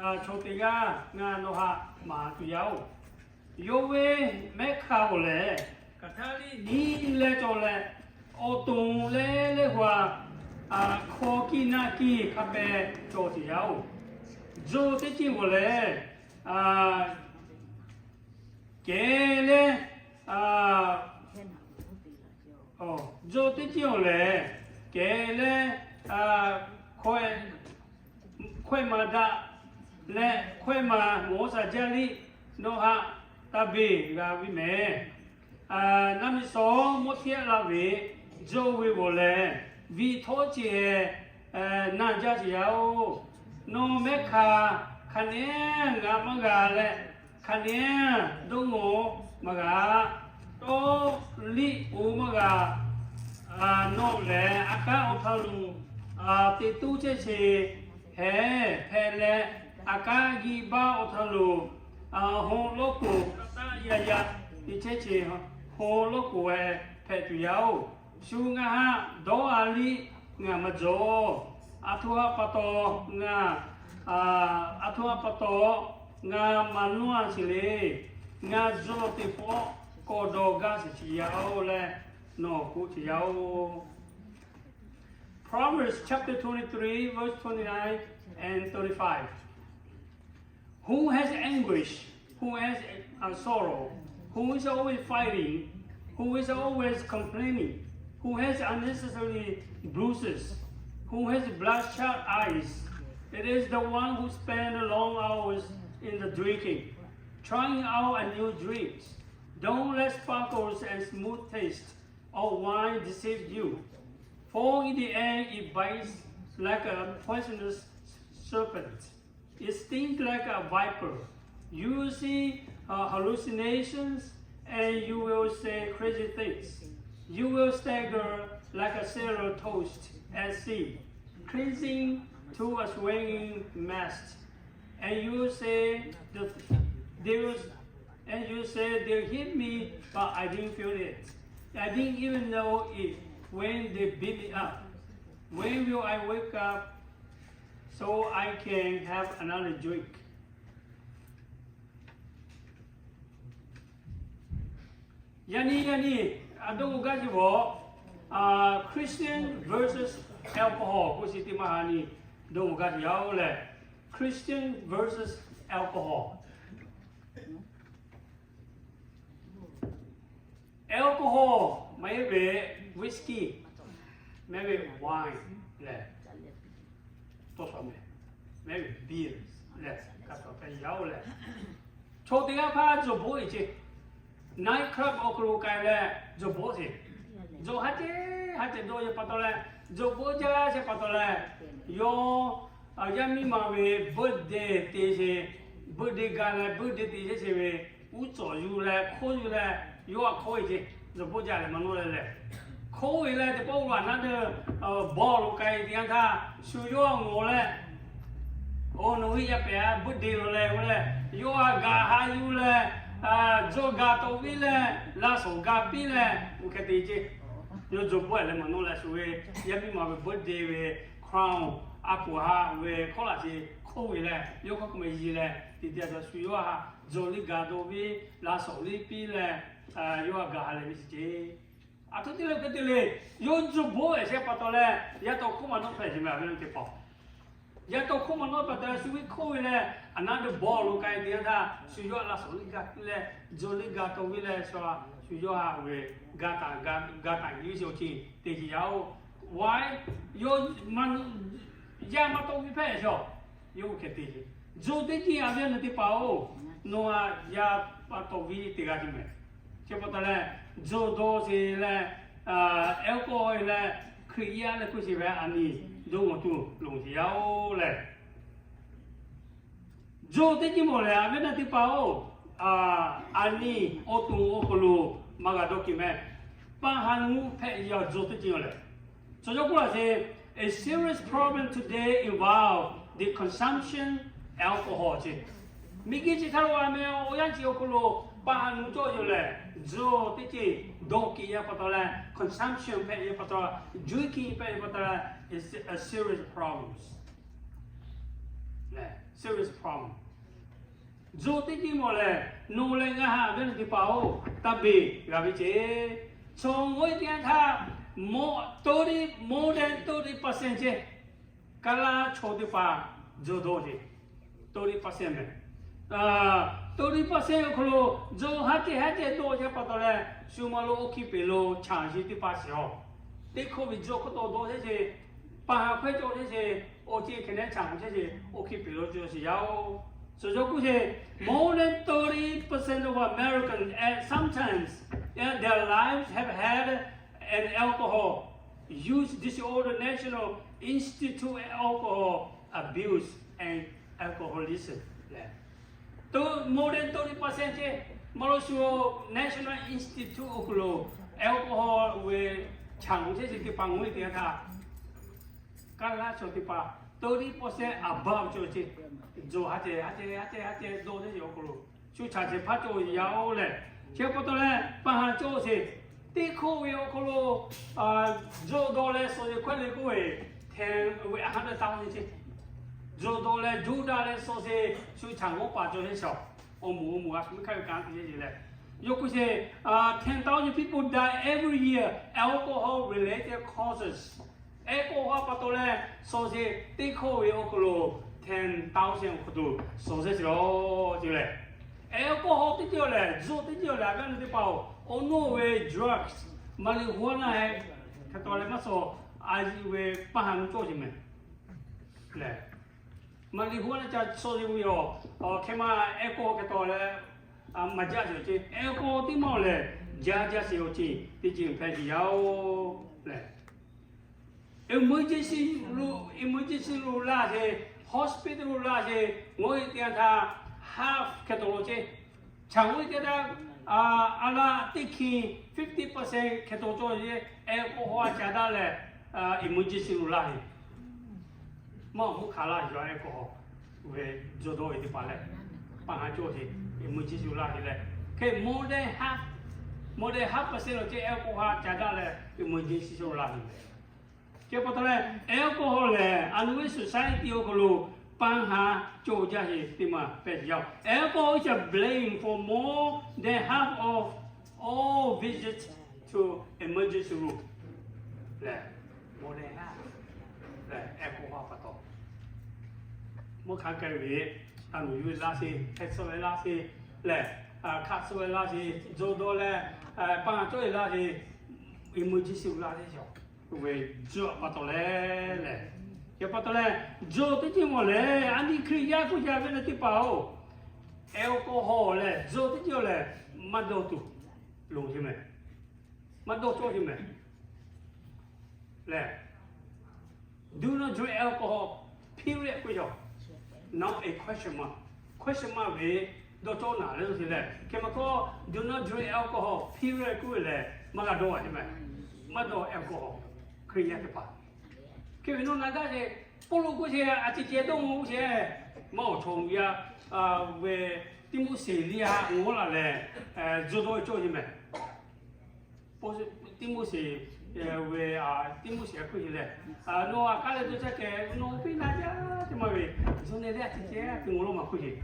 Chaw teˇ g'aˇ ngaˬ nawˬ htaꞈ maˍ tuˬ yaˇ oˬ. Yawˇ ve mehˆ hk'a awˬ lehˬ, hk'aˬ htaˇ liˇ nyi leh cawˬ leh, awˬ to leh leh hui a, hk'aw kiˇ naˆ kiˇ hk'a peh cawˬ tuˬ yaˇ oˬ. Tcuh teˇ ceuˬ awˬ lehˬ, kehˬ leh, tcuh teˇ ceuˬ awˬ lehˬ, kehˬ leh, hkawehˇ maˍ daꞈ leh hkawehˇ maˍ mawˬ shaˍ jaˇ liˇ nawˬ htaꞈ taˇ beˬ g'a ve mehˍ. Naˆ miˬ shawˉ mawˇ hteˇ la ve, tcuh ve awˬ lehˬ, viꞈ htawˇ ceh naˬ jaˇ sheˍ yaˇ oˬ. Nawˬ mehˆ hk'a hk'aˬ nehˉ g'a maˇ g'a leh, hk'aˬ nehˉ dawˇ nawˬ maˇ g'a, tawˇ liˇ oˇ maˇ g'a. Nawˬ lehˬ a kanˉ awˬ hk'aw lo teꞈ tuˉ chehˇ sheˍ hehˉ hpehꞈ leh, a kanˉ g'uiˇ baˆ awˬ hk'aw lo hawˉ lawˉ k'oˍ kaꞈ taˇ yaꞈ yaꞈ te chehˇ sheˍ, hawˉ lawˉ k'oˍ eh hpehꞈ tuˬ yaˇ oˬ. Shu ngaˬ haꞈ dawˇ a liˇ ngaˬ maˇ jawˬ. Aˬ htoꞈ pa taw ngaˬ, aˬ htoꞈ pa taw ngaˬ maˍ nawˇ a sheˍ le. Ngaˬ zuhꞈ teˇ pawˆ k'awꞈ dawˬ gaˇ sheˍ yaˇ oˬ leh, nawˬ k'oˆ sheˍ yaˇ oˬ. Proverbs chapter twenty-three, verse twenty-nine and thirty-five. Who has anguish, who has a sorrow, who is always fighting, who is always complaining, who has unnecessary bruises, who has bloodshot eyes? It is the one who spends long hours in the drinking, trying out a new drink. Don't let sparkles and smooth taste of wine deceive you, for in the end it bites like a poisonous serpent. It stings like a viper. You will see uh, hallucinations, and you will say crazy things. You will stagger like a sailor tossed at sea, clinging to a swaying mast. And you will say, the, they will, and you say, they hit me, but I didn't feel it. I didn't even know it when they beat me up. When will I wake up so I can have another drink? Yaꞈ nyi yaꞈ nyi, a dawˇ g'aˇ ce bawˬ, Christian versus alcohol k'oˆ chi teˇ maˇ ha nyi dawˇ g'aˇ ce yaˇ oˬ lehˬ, Christian versus alcohol. Alcohol maˇ heˆ ve whisky, maˇ heˆ ve wine lehˬ, tawˇ sha mehˍ, maˇ heˆ ve beer lehˬ, kaꞈ tawˍ hpehꞈ yaˇ oˬ lehˬ, chaw teˇ g'aˇ hpaˇ jawˬ bawˆ e ce, night club awˬ hk'aw lo k'ai leh jawˬ bawˆ sheˍ. Jawˬ ha ceh ha ceh dawˇ yaˇ pa taw leh, jawˬ bawˆ jaˇ sheˍ pa taw leh, yawˇ yaˇ miˇ ma ve birthday te sheˍ, birthday ga leh birthday te sheˍ ve, uˉ cawˬ yuˬ leh hk'oˆ yuˬ leh, yawˇ a hk'oˆ e ce, jawˬ bawˆ jaˇ leh maˇ nawˇ leh lehˬ, hk'oˆ e leh teˇ pawˆ lo a naˉ deuˇ bawˆ lo k'ai teˇ yanˇ htaˇ shu yawˇ a ngawˬ leh, oˇ nawˬ hui yaˇ pehˍ a birthday lo leh oˇ leh, yawˇ a gaˬ ha yuˬ leh, jawˇ gaˬ tawˍ viˉ leh, laˇ shawˍ gaˬ piˇ leh, oˇ hk'e te ce. Yawˇ jawˬ bawˆ leh maˇ nawˇ leh shu ve yaˇ miˇ ma ve birthday ve crown a poˍ ha ve hkawˉ laꞈ ce hk'oˆ ve leh, yawˇ hkawˇ k'o meh yi leh, teˇ teˇ a shu yawˇ a jawˬ liˇ gaˬ tawˍ viˉ, laˇ shawˍ liˇ piˇ leh, yawˇ a gaˬ ha leh ve ce ce. Aˬ htoꞈ te leh hk'e te le, yawˇ jawˬ bawˆ e sheˍ pa taw leh, yaˇ tawˇ hkawˇ maˇ nawˇ hpehꞈ ce meh a ve teˇ hpaˍ. Yaˇ tawˇ hkawˇ maˇ nawˇ pa taw leh shu ve hk'oˆ ve leh, a naˉ deuˇ bawˆ lo k'ai teˇ yanˇ htaˇ shu yawˇ a laˇ shawˍ liˇ gaˬ piˇ leh, jawˬ liˇ gaˬ tawˍ viˉ leh, shu yawˇ a ve ga taˍ ga taˍ nyi ve ce awˬ ceuˬ te ce yaˇ oˬ. Why? Yawˇ yaˇ maˇ tawˍ viˉ hpehꞈ ce, yawˇ oˇ hk'e te ce. Jawˬ teˇ ceuˬ a ve a nyi teˇ hpaˍ oˬ, nawˬ a yaˇ maˇ tawˍ viˉ teˇ g'aˇ ce meh. Chi pa taw leh, jawˬ dawˬ sheˍ leh, alcohol leh, Hkriꞈ yaˇ leh hkui sheˍ ve a nyi dawˇ g'awˬ tuˬ loˍ sheˍ yaˇ oˬ lehˬ, jawˬ teˇ ceuˬ mawˬ lehˬ a ve a nyi teˇ hpaˍ oˬ, a nyi awˬ to awˬ hk'aw lo maˇ g'a dawˇ ke meh. Paˍ ha nuˇ hpehꞈ yaˇ jawˬ teˇ ceuˬ lehˬ, chaw yaˇ k'oˆ laˇ sheˍ, a serious problem today involve the consumption alcohol ce. Miˬguiˬ chi htaˇ lo a meh awˬ yanˇ chi awˬ hk'aw lo paˍ ha nuˇ cawˇ yoˬ lehˬ, jawˬ teˇ ceuˬ dawˇ ke yaˇ pa taw leh, consumption hpehꞈ yaˇ pa taw, drinking hpehꞈ yaˇ pa taw leh, is a serious problems. serious problem. Tzuhꞈ teˇ tiˉ mawˬ lehˬ, nawˬ leh ngaˬ haꞈ ve teˇ hpaˍ-oˬ, taˇ beˬ g'a ve ceˇ. Chaw ngaˬ hui teˇ yanˇ htaˇ, thirty, more than thirty percent ceˇ. Kaˇ laˇ chaw teˇ hpaˍ tzuhꞈ dawˬ ceˇ. Thirty percent mehˬ. Thirty percent awˬ hk'aw lo tzuhꞈ haˉ cehˬ haˉ cehˬ dawˬ ceˇ pa taw leh, shu ma lo oˇ hkiˇ peˬ lo chaꞈ sheˍ teˇ hpaˍ shiˍ-oˬ. Teˇ hkawˇ ve tzuhꞈ hk'oˆ tawˆ dawˬ chehˇ ceˇ, pa haˍ hkawehˇ cawˬ chehˇ ceˇ, awˬ ceˇ hk'e nehˉ chaꞈ sheˍ ceˇ, oˇ hkiˇ peˬ lo cawˬ sheˍ yaˇ-oˬ. Suhˍ yaw k'oˆ sheˍ, more than thirty percent of Americans at some times in their lives have had an alcohol use disorder, National Institute of Alcohol Abuse and Alcoholism lehˬ, more than thirty percent ceˇ. Ma lo shu National Institute awˬ hk'aw lo alcohol ve chaꞈ sheˍ ceˇ teˇ hpaˍ ngaˬ hui teˇ yanˇ htaˇ, kaˇ laˇ chaw teˇ hpaˍ thirty percent above cawˬ ceˇ. Tzuhꞈ haˉ cehˬ haˉ cehˬ haˉ cehˬ haˉ cehˬ dawˬ ceˇ awˬ hk'aw lo, shu chaꞈ sheˍ hpaˇ cawˬ yaˇ-oˬ lehˬ, chi pa taw leh pa haˍ cawˬ sheˍ. Teˇ hkawˇ ve awˬ hk'aw lo tzuhꞈ dawˬ leh suhˍ sheˍ hkawehˇ le k'oˆ ve, ten ve a haˉ daˇ taˇ ve ceˇ. Tzuhꞈ dawˬ leh juˇ daꞈ leh suhˍ sheˍ shu chaꞈ g'awˇ paˍ cawˬ sheˍ shaˍ. Awˬ moˍ awˬ moˍ a shu miˇ hk'aˇ ve kanˉ te sheˍ leh, yawˇ k'oˆ sheˍ, ten thousand people die every year alcohol related causes. Alcohol pa taw leh suhˍ sheˍ teˇ hkawˇ ve awˬ hk'aw lo ten thousand awˬ hk'aw lo suhˍ sheˍ sheˍ lawˬ ceˇ lehˬ. Alcohol teˇ ceuˬ lehˬ, tzuhꞈ teˇ ceuˬ lehˬ, a ve teˇ hpaˍ-oˬ, awˬ nawˬ ve drugs, marijuana hk'e taw leh maˇ suhˍ, a yiˍ ve pa haˍ nu cawˬ sheˍ mehˬ lehˬ. Marijuana ca suhˍ sheˍ ve yoˬ. Hk'e ma alcohol hk'e taw leh maˇ jaˇ sheˍ ceˇ. Alcohol teˇ maˇ-oˬ lehˬ, jaˇ jaˇ sheˍ awˬ ceˇ teˇ ceuˬ hpehꞈ sheˍ yaˇ-oˬ lehˬ. Emergency lo, emergency lo laˇ sheˍ, hospital lo laˇ sheˍ, ngaˬ hui teˇ yanˇ htaˇ half hk'e taw lo ceˇ. Chaꞈ ngaˬ hui teˇ yanˇ htaˇ, a laˇ teˇ hkiˇ fifty percent hk'e taw cawˬ ceˇ. Alcohol a ca daꞈ leh, emergency lo laˇ sheˍ. Maˇ awˬ hk'aˇ laˇ sheˍ alcohol ve tzuhꞈ dawˬ ve teˇ hpaˍ lehˬ, pa haˍ cawˬ sheˍ, emergency lo laˇ sheˍ leh, hk'e more than half, more than half percent lo ceˇ alcohol a ca daꞈ leh emergency lo laˇ sheˍ. Chi pa taw leh alcohol lehˬ, a nu ve society awˬ hk'aw lo pa haˍ cawˬ jaˇ sheˍ teˇ maˬ hpehꞈ sheˍ yaˇ-oˬ. Alcohol is a blame for more than half of all visits to emergency room lehˬ, more than half lehˬ, alcohol pa taw. Mvuhˇ hk'a k'ai ve, a nu yuˬ ve laˇ sheˍ, hpehꞈ suh ve laˇ sheˍ lehˬ, hkaˆ suh ve laˇ sheˍ, tzuhꞈ dawˬ leh, pa haˍ cawˬ ve laˇ sheˍ, emergency lo laˇ sheˍ ve tzuhꞈ pa taw leh lehˬ. Chi pa taw leh, tzuhꞈ teˇ ceuˬ mawˬ lehˬ, a nyi Hkriꞈ yaˇ k'oˆ jaˇ ve lehˬ teˇ hpaˍ-oˬ, alcohol lehˬ tzuhꞈ teˇ ceuˬ lehˬ, maˇ dawˇ tuˬ loˍ sheˍ mehˬ. Maˇ dawˇ cawˇ sheˍ mehˬ lehˬ. Do not drink alcohol, period k'oˆ ve yoˬ. Not a question mark. Question mark ve dawˇ cawˇ naˍ leh lo sheˍ lehˬ. Hk'e ma k'o, do not drink alcohol, period k'oˆ ve lehˬ, maˇ g'a dawˇ sheˍ mehˬ. Maˇ dawˇ alcohol, Hkriꞈ yaˇ teˇ hpaˍ. Hk'e ve nawˬ na gaˇ sheˍ, Pawˇluꞈ k'oˆ sheˍ, a ciˉ cehˬ dawˇ mawˬ sheˍ, maˇ awˬ chawˬ yaˇ ve Tiˆmoˉseˍ liˇ a ngawˬ laˬ lehˬ, tzuhꞈ dawˇ ve cawˇ sheˍ mehˬ. Tiˆmoˉseˍ ve, Tiˆmoˉseˍ hk'oˆ sheˍ lehˬ, nawˬ a k'aˉ leh dawˇ caˇ kehˬ, nawˬ piˇ na jaˇ teˇ maˇ ve, zuhꞈ nehˬ leh a ciˉ cehˬ te ngawˬ lawˇ maˬ hk'oˆ sheˍ.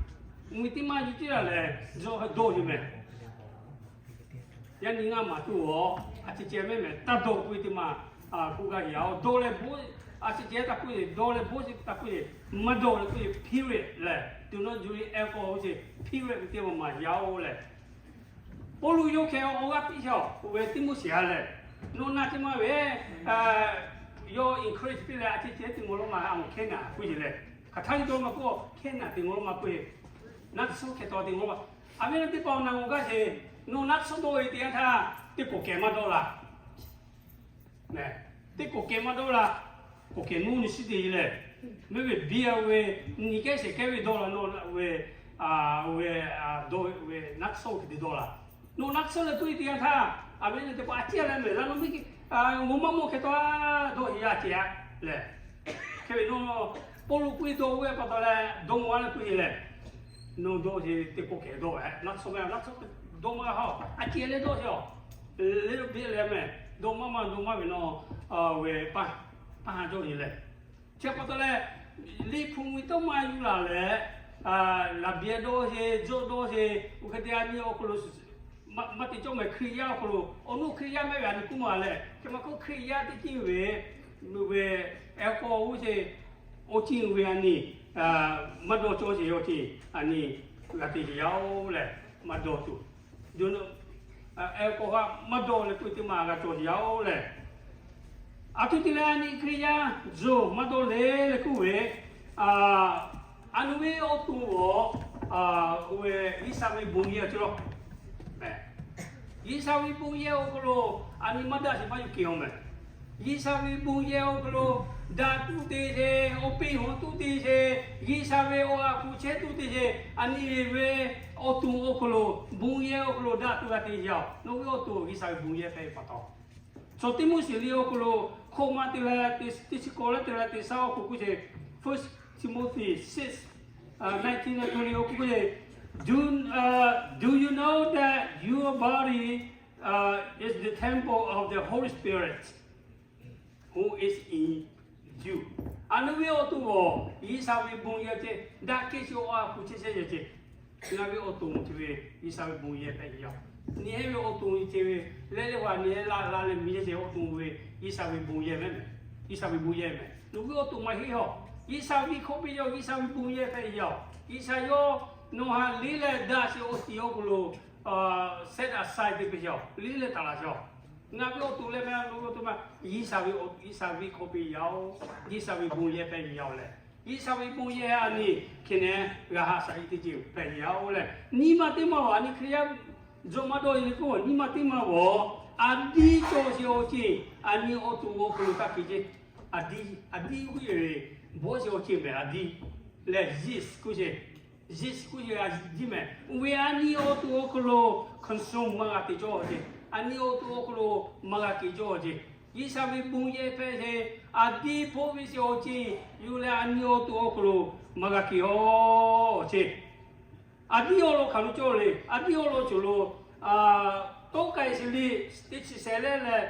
Mvuhˇ miˬ teˇ maˇ yuˬ ceˇ laˬ lehˬ, zuhꞈ dawˇ sheˍ mehˬ. Yaˇ nyi ngaˇ maˬ tuˬ a, a ciˉ cehˬ mehˬ mehˬ taˇ dawˇ k'oˆ ve teˇ maˇ k'oˆ gaˇ sheˍ. Dawˇ leh bon, a ciˉ cehˬ taˇ k'oˆ ve, dawˇ leh bon sheˍ taˇ k'oˆ ve, maˇ dawˇ leh k'oˆ ve, period lehˬ, do not drink alcohol k'oˆ sheˍ, period ve teˇ maˇ maˍ yaˇ-oˬ lehˬ. Pawˇluꞈ yawˇ hkeh awˬ g'aˇ piˇ sheˍ-oˬ ve Tiˆmoˉseˍ a lehˬ, nawˬ na teˇ maˇ ve, yawˇ encourage piˇ leh a ciˉ cehˬ te ngawˬ lawˇ maˬ a, awˬ hkehˉ naˬ k'oˆ sheˍ lehˬ, hk'aˬ htaˇ nyi dawˇ maˇ k'oˆ, hkehˉ naˬ te ngawˬ lawˇ maˇ k'oˆ ve, naˆ tsuhˇ hkeh taw te ngawˬ lawˇ maˇ. A ve teˇ hpaˍ-oˬ, na ngawˬ gaˇ sheˍ, nawˬ naˆ tsuhˇ dawˇ ve teˇ yanˇ htaˇ, teˇ k'awꞈ kehˬ maˇ dawˇ laˇ. Teˇ k'awꞈ kehˬ maˇ dawˇ laˇ. K'awꞈ kehˬ nuˇ nyi shiˉ te leh, mehˉ ve biˇ a ve, nyi kehˉ shehˍ kehˉ ve dawˇ laˇ, nawˬ ve, ve, dawˇ ve naˆ tsuhˇ hk'e te dawˇ laˇ. Nawˬ naˆ tsuhˇ leh puiˉ teˇ yanˇ htaˇ, a ve teˇ hpaˍ a ciˉ leh mehˬ laˇ, nawˬ miˇ, awˬ maˇ mawˇ hkeh taw dawˇ heˍ yaˇ cehˬ a lehˬ. Hk'e ve nawˬ Pawˇluꞈ puiˉ dawˇ ve pa taw leh dawˇ mawˇ a leh puiˉ heˍ lehˬ, nawˬ dawˇ sheˍ teˇ k'awꞈ kehˬ dawˇ ve, naˆ tsuhˇ ve naˆ tsuhˇ dawˇ maˇ g'a haw, a ciˉ leh dawˇ sheˍ-oˬ. Leh biˇ leh mehˬ dawˇ maˇ maˇ dawˇ maˇ ve nawˬ, ve paˇ, paˇ haˍ cawˇ sheˍ lehˬ. Chi pa taw leh, Liꞈ hpu ve tawˇ maˇ yuˬ laˬ leh, laꞈ byaꞈ dawˇ sheˍ, jawˇ dawˇ sheˍ, oˇ hk'e te a nyi awˬ hk'aw lo maˇ te cawˇ mehˍ. Hkriꞈ yaˇ awˬ hk'aw lo awˬ nuˇ Hkriꞈ yaˇ mehˆ g'a nyi k'oˆ maˬ leh, hk'e maˇ k'oˆ Hkriꞈ yaˇ teˇ ceuˬ ve, ve, ehˉ k'aw oˇ sheˍ, awˬ ceuˬ ve a nyi maˇ dawˇ cawˇ sheˍ, awˬ ceuˬ a nyi g'a te sheˍ yaˇ-oˆ lehˬ, maˇ dawˇ tuˬ, ehˉ k'aw htaꞈ maˇ dawˇ leh k'oˆ ve teˇ maˬ g'a cawˇ sheˍ yaˇ-oˆ lehˬ, aˬ htoꞈ te leh a nyi Hkriꞈ yaˇ zuhꞈ maˇ dawˇ le leh k'oˆ ve, a nu ve awˬ to-oˬ, oˇ ve G'uiˬsha ve bon yehˬ cawˬ law. G'uiˬsha ve bon yehˬ awˬ hk'aw lo a nyi maˇ daꞈ sheˍ maˇ yuˬ kehˬ-oˬ mehˍ. G'uiˬsha ve bon yehˬ awˬ hk'aw lo daꞈ tuˬ te sheˍ, awˬ peˇ hawˬ tuˬ te sheˍ, G'uiˬsha ve awˬ g'aꞈ hpu chehˇ tuˬ te sheˍ, a nyi ve awˬ to awˬ hk'aw lo bon yehˬ awˬ hk'aw lo daꞈ tuˬ g'a te yaˇ-oˬ. Nawˬ ve awˬ to G'uiˬsha ve bon yehˬ hpehꞈ ve pa taw, Chaw Tiˆmoˉseˍ liꞈ awˬ hk'aw lo hkawˇ maˇ te leh teˇ chi k'awꞈ leh te leh teˇ shaˉ awˬ hk'aw k'oˆ sheˍ, First Timothy six, nineteen leh twenty awˬ hk'aw k'oˆ sheˍ, Do you know that your body is the temple of the Holy Spirit who is in you? A nu ve awˬ to-oˬ, G'uiˬsha ve bon yehˬ ce, daꞈ kehˬ chi awˬ a hpu chehˇ chehˇ yehˬ ce. Ngaˬ ve awˬ to chi ve G'uiˬsha ve bon yehˬ hpehꞈ ve yaˇ. Nyi heˆ ve awˬ to nyi ce ve, leh leh g'a nyi heˆ la la leh miˬ yehˬ ce awˬ to ve G'uiˬsha ve bon yehˬ mehˍ. G'uiˬsha ve bon yehˬ mehˍ. Nawˬ ve awˬ to maˇ heˆ-oˬ. G'uiˬsha ve hkawˇ piˇ yaˇ, G'uiˬsha ve bon yehˬ hpehꞈ ve yaˇ. G'uiˬsha yawˇ nawˬ htaꞈ liˇ leh daꞈ sheˍ awˬ tiˍ awˬ hk'aw lo set aside te piˇ sheˍ, liˇ leh taˍ laˇ sheˍ. Ngaˬ ve awˬ to leh mehˍ, nawˬ ve awˬ to mehˍ, G'uiˬsha ve, G'uiˬsha ve hkawˇ piˇ yaˇ-oˬ. G'uiˬsha ve bon yehˬ hpehꞈ ve yaˇ-oˬ leh, G'uiˬsha ve bon yehˬ a nyi hk'e nehˬ g'a haꞈ shaˍ e teˇ ceuˬ hpehꞈ ve yaˇ-oˬ leh, nyi ma teˇ maˇ-oˬ, a nyi Hkriꞈ yaˇ zuhꞈ maˇ dawˇ le k'oˆ, nyi ma teˇ maˇ-oˬ, a diˇ cawˬ sheˍ awˬ ceuˬ a nyi awˬ to awˬ hk'aw lo taˇ k'ai ceˇ. A diˇ, a diˇ k'oˆ ve bawˇ sheˍ awˬ ceuˬ mehˍ, a diˇ leh yeast k'oˆ sheˍ. Yeast k'oˆ sheˍ a diˇ mehˍ. Oˇ ve a nyi awˬ to awˬ hk'aw lo consume maˇ g'a te cawˇ ceˇ. A nyi awˬ to awˬ hk'aw lo maˇ g'a kehˬ cawˇ ceˇ. G'uiˬsha ve bon yehˬ hpehꞈ sheˍ, a diˇ bawˇ ve sheˍ awˬ ceuˬ yuˬ leh a nyi awˬ to awˬ hk'aw lo maˇ g'a kehˬ-oˬ ceˇ. A diˇ awˬ lawn hk'aˬ lo cawˇ le. A diˇ awˬ lawn cawˬ lo, tawˇ k'ai sheˍ le, teˇ chi shehˍ leh leh,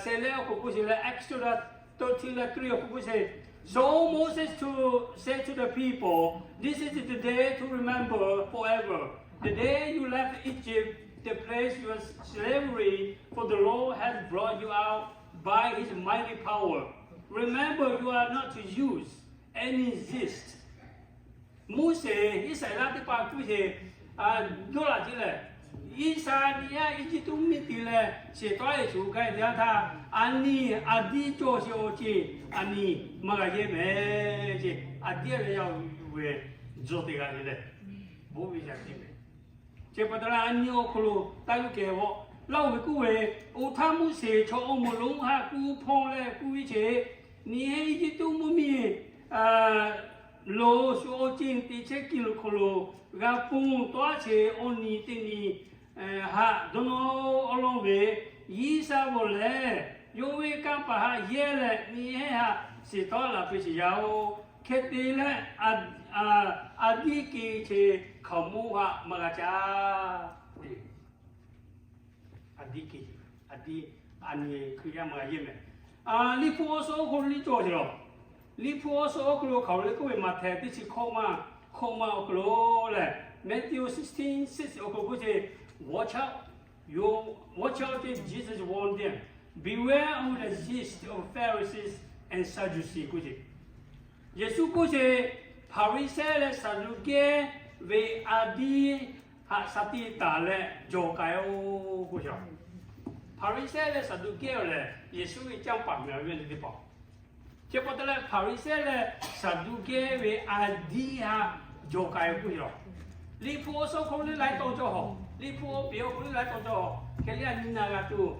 shehˍ leh awˬ hk'aw k'oˆ sheˍ leh, Exodus thirteen leh three awˬ hk'aw k'oˆ sheˍ, So Moses to, said to the people, This is the day to remember forever, the day you left Egypt, the place you were slavery, for the Lord has brought you out by his mighty power. Remember, you are not to use any yeast. Moˉseˍ, Iˉsaˍreˍlaˆ teˇ hpaˍ k'oˆ sheˍ, dawˇ laꞈ ce lehˬ, Iˉsaˍreˍlaˆ Eˇjiˇtuꞈ mvuhˇmiˬ te leh shiˍ tawˆ-e shuˍ gaˇ-e teˇ yanˇ htaˇ, a nyi a diˇ cawˬ sheˍ awˬ ceuˬ a nyi maˇ g'a yehˇ mehˍ ce. A diˇ leh yaˇ-oˬ ve, zuhꞈ te g'a te leh, bon ve yaˇ te mehˍ. Chi pa taw leh a nyi awˬ hk'aw lo taˇ yuˬ kehˬ-oˬ. Laˇ-oˬ ve k'oˆ ve, Oˇ htaˇ Moˉseˍ chaw awˬ moˍ lonˉ htaꞈ kuˇ hpawˇ leh k'oˆ ve ce, Nyi heˆ, Eˇjiˇtuꞈ mvuhˇmiˬ lo shu awˬ ceuˬ te chehˇ kiˬ lo hk'aw lo g'a ponˬ tawˉ cheˬ awˬ nyi teˇ nyi haꞈ dawˇ nawˇ awˬ lawn ve G'uiˬsha g'awˬ lehˬ, yawˇ ve kanˇ paˍ haꞈ yehˇ leh nyi heˆ haꞈ shiˍ tawˆ laˬ piˇ sheˍ yaˇ-oˬ. Hk'e te leh, a diˇ kehˬ ce hkaoˍmonˇ haꞈ maˇ g'a caˇ. A diˇ kehˬ, a diˇ, a nyi Hkriꞈ yaˇ maˇ g'a yehˇ mehˍ. Liꞈ hpu awˬ suhˍ awˬ hk'aw lo liˇ cawˬ sheˍ lawˬ. Liꞈ hpu awˬ suhˍ awˬ hk'aw lo hk'aˬ lo le k'oˆ ve, Maꞈhtehˍ teˇ chi hkawˇ maˇ, hkawˇ maˇ awˬ hk'aw lo lehˬ, Matthew sixteen six awˬ hk'aw k'oˆ ce, Watch out, you, watch out, Jesus warned them, Beware of the yeast of Pharisees and Sadducees k'oˆ ce. Yeˍsuˆ k'oˆ ce, Hpaˍriˍsehˇ leh Saˍduˆkehˇ ve a diˇ haꞈ shaˍ tiꞈ taˍ leh jawˬ k'ai-oˬ k'oˆ ce. Hpaˍriˍsehˇ leh Saˍduˆkehˇ-oˬ lehˬ, Yeˍsuˆ ve canˇ paˍ mehˍ ve le teˇ hpaˍ. Chi pa taw leh Hpaˍriˍsehˇ leh Saˍduˆkehˇ ve a diˇ haꞈ jawˬ k'ai-oˬ k'oˆ ce. Liꞈ hpu awˬ suhˍ hk'aw lo laiˉ taw cawˇ hawˬ, Liꞈ hpu awˬ peˍ awˬ hk'aw lo laiˉ taw cawˇ hawˬ, hk'e le a nyi na g'a tuˬ,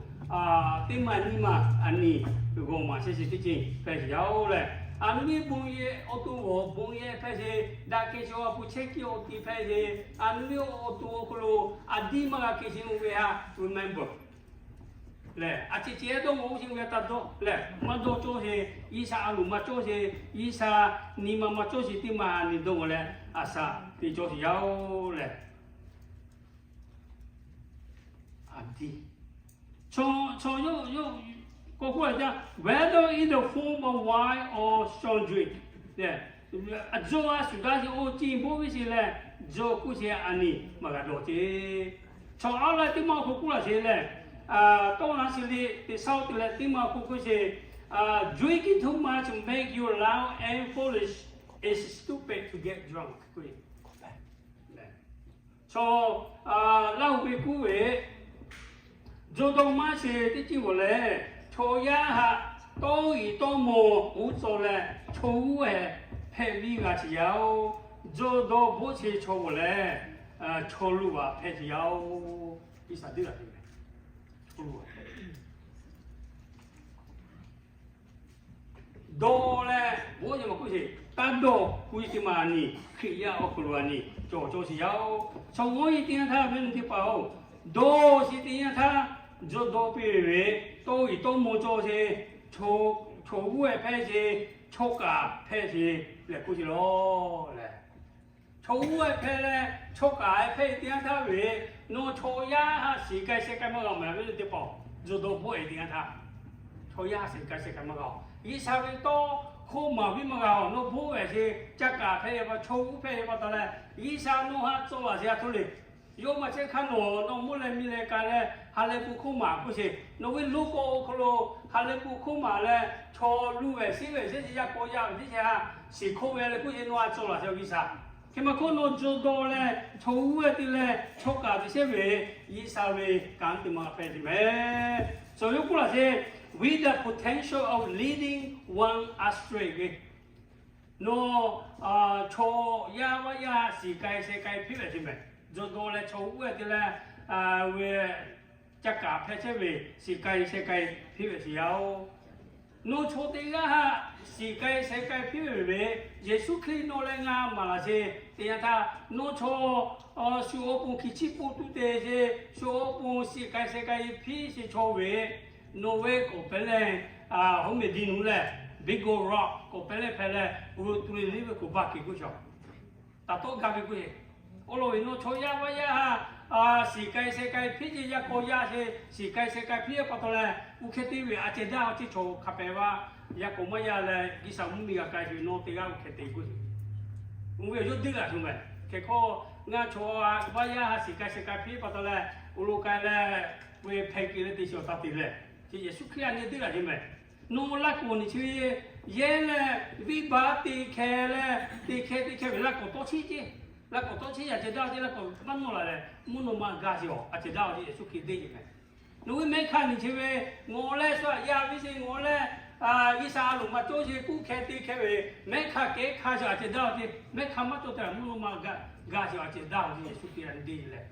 teˇ maˬ nyi ma a nyi g'awˬ maˍ chehˇ sheˍ teˇ ceuˬ hpehꞈ sheˍ yaˇ-oˬ lehˬ, a nu ve bon yehˬ awˬ to awˬ bon yehˬ hpehꞈ sheˍ, daꞈ kehˬ chi awˬ a hpu chehˇ kiˇ awˬ tiˍ hpehꞈ sheˍ, a nu ve awˬ to awˬ hk'aw lo a diˇ maˇ g'a kehˬ sheˍ ve htaꞈ remember lehˬ, a ciˉ ciˉ dawˇ g'awˬ-oˬ sheˍ ve htaꞈ dawˇ lehˬ, maˇ dawˇ cawˇ sheˍ, G'uiˬsha a loˍ maˇ cawˇ sheˍ, G'uiˬsha nyi ma maˇ cawˇ sheˍ teˇ maˬ a nyi dawˇ g'awˬ leh, a shaˍ tiꞈ cawˇ sheˍ yaˇ-oˬ lehˬ, a diˇ, chaw, chaw yawˇ, yawˇ k'oˆ k'oˆ leh jaˇ, Whether in the form of wine or strong drink, Aˬ, yawˇ a shuˍ daˇ sheˍ oˇ ciˇ boˆ ve sheˍ lehˬ, yawˇ k'oˆ sheˍ a nyi maˇ g'a dawˬ ceˇ. Chaw aˉ laˇ teˇ maˇ awˬ hk'aw k'oˆ laˬ sheˍ lehˬ, tawˇ na sheˍ le, teˇ shaˉ te leh teˇ maˇ awˬ hk'aw k'oˆ sheˍ, drinking too much make you loud and foolish. It's stupid to get drunk. Chaw Laˇ huˍ ve k'oˆ ve, jawˇ dawˇ maˇ sheˍ teˇ ceuˬ g'awˬ lehˬ, chaw yaˇ haꞈ tawˇ iˍ tawˇ maw uˉ tcuh leh chaw g'uˇ ehˍ hpehꞈ viˇ g'a sheˍ yaˇ oˬ. Jawˇ dawˇ bvuhˆ sheˍ chaw g'awˬ lehˬ, chaw luˬ vaꞈ hpehꞈ sheˍ yaˇ oˬ. Iˉsaˍ teˇ g'aˇ te ve, chaw luˬ vaꞈ hpehꞈ dawˇ leh, bvuhˆ yaˇ maˬ k'oˆ sheˍ, taˇ dawˇ k'oˆ ve teˇ maˬ a nyi, Hkriꞈ yaˇ awˬ hk'aw lo a nyi cawˬ cawˬ sheˍ yaˇ oˬ. Chaw g'awˇ nyi teˇ yanˇ htaˇ ve teˇ hpaˍ oˬ, dawˇ sheˍ teˇ yanˇ htaˇ, jawˇ dawˇ piˇ ve, tawˇ iˍ tawˇ maw cawˬ sheˍ, chaw g'uˇ ehˍ hpehꞈ sheˍ, chaw kaˍ hpehꞈ sheˍ lehˬ k'oˆ sheˍ lawˬ lehˬ. Chaw g'uˇ ehˍ hpehꞈ leh chaw kaˍ ehˍ hpehꞈ teˇ yanˇ htaˇ ve, nawˬ chaw yaˇ haꞈ shiˍ k'ai sheh k'ai maˇ g'a mehˍ ve teˇ hpaˍ, jawˇ dawˇ bvuhˆ e teˇ yanˇ htaˇ, chaw yaˇ haꞈ shiˍ k'ai sheh k'ai maˇ g'a-oˬ. G'uiˬsha ve tawˇ hkawˇ maˍ viˇ maˇ g'a-oˬ. Nawˬ bvuhˆ ve sheˍ, ca kaˍ hpehꞈ ve pa, chaw g'uˇ hpehꞈ ve pa taw leh, G'uiˬsha nawˬ haꞈ tcuh laˬ sheˍ a htoˇ le. Yawˇ maˇ chehˇ hk'aˇ nawˬ, nawˬ mvuhˇ leh miˬ leh k'ai leh ha leh pu hkawˇ maˍ k'oˆ sheˍ. Nawˬ ve loˉ k'o awˬ hk'aw lo ha leh pu hkawˇ maˍ leh, chaw luˬ ve shiˉ ve shiˉ ce yaˇ k'aw yaˇ ve teˇ chehˇ haꞈ shiˍ hkawˇ ve leh k'oˆ sheˍ, nawˬ haꞈ tcuh laˬ sheˍ G'uiˬsha. Hk'e maˇ hk'oˆ nawˬ jawˇ dawˇ leh chaw g'uˇ ehˍ te leh chaw kaˍ te shehˇ ve, G'uiˬsha ve kanˉ te maˇ hpehꞈ sheˍ mehˍ. Chaw yawˇ k'oˆ laˬ sheˍ, with the potential of leading one astray ve, nawˬ chaw yaˇ vaˇ yaˇ shiˍ k'ai sheh k'ai hpiˇ ve sheˍ mehˍ. Jawˇ dawˇ leh chaw g'uˇ ehˍ te leh, ve ca kaˍ hpehꞈ chehˇ ve, shiˍ k'ai sheh k'ai hpiˇ ve sheˍ yaˇ oˬ. Nawˬ chaw teˇ g'aˇ haꞈ shiˍ k'ai sheh k'ai hpiˇ ve ve, Yeˍsuˆ Hkriꞈ nawˬ leh ngaˬ maˍ laˬ sheˍ teˇ yanˇ htaˇ, nawˬ chaw shu awˬ pon hkiˬ chiˇ pon tuˬ te sheˍ, shu awˬ pon shiˍ k'ai sheh k'ai hpiˇ sheˍ chaw ve, nawˬ ve k'awꞈ pehˉ leh, hoˉ mehˍ diˇ nuˬ leh, big old rock k'awꞈ pehˉ leh hpehꞈ leh, uˉ tu le liˇ ve k'oˍ baˇ keꞈ k'oˆ shaˍ taˍ tawˆ gaˇ ve k'oˆ e. Awˬ lawn ve nawˬ chaw yaˇ vaˇ yaˇ haꞈ shiˍ k'ai sheh k'ai hpiˇ ce yaˇ k'aw yaˇ sheˍ, shiˍ k'ai sheh k'ai hpiˇ pa taw leh, uˉ hkeh te ve a ceh daˇ awˬ ceˇ chaw hk'a pehˍ vaˇ, yaˇ k'aw maˇ yaˇ leh G'uiˬsha mvuhˇ miˬ g'a k'ai sheˍ nawˬ teˇ g'aˇ uˉ hkeh te k'oˆ sheˍ. Uˉ ve yawˇ deˇ g'a tuˬ mehˍ. Hk'e hk'aw ngaˬ chaw vaˇ yaˇ haꞈ shiˍ k'ai sheh k'ai hpiˇ pa taw leh, awˬ lawn k'ai leh, ve hpehꞈ k'ai leh te shiˍ awˬ taˇ te leh, chi Yeˍsuˆ Hkriꞈ a nyi deˇ g'a sheˍ mehˍ. Nawˬ laˇ k'awꞈ nyi chi ve yehˇ leh, viˇ baˆ te hkeh leh, te hkeh te hkeh ve laˇ k'awꞈ tawˇ cheˇ ceˇ, laˇ k'awꞈ tawˇ cheˇ yaꞈ ceh daˇ awˬ ceˇ, laˇ k'awꞈ maˇ nawˇ laˬ leh, mvuhˇ naw ma gaˬ sheˍ awˬ a ceh daˇ awˬ ceˇ Yeˍsuˆ Hkriꞈ deˇ sheˍ mehˍ. Nawˬ ve mehˆ hk'aˇ nyi chi ve, ngawˬ leh shu aꞈ yaˇ viˇ sheˍ, ngawˬ leh G'uiˬsha a loˍ maˇ cawˇ sheˍ k'oˆ hkeh te hkeh ve, mehˆ hk'aˇ kehˉ hk'aˇ sheˍ a ceh daˇ awˬ ceˇ, mehˆ hk'aˇ maˇ cawˇ te mvuhˇ naw ma gaˬ sheˍ a ceh daˇ awˬ ceˇ Yeˍsuˆ Hkriꞈ a nyi deˇ sheˍ leh.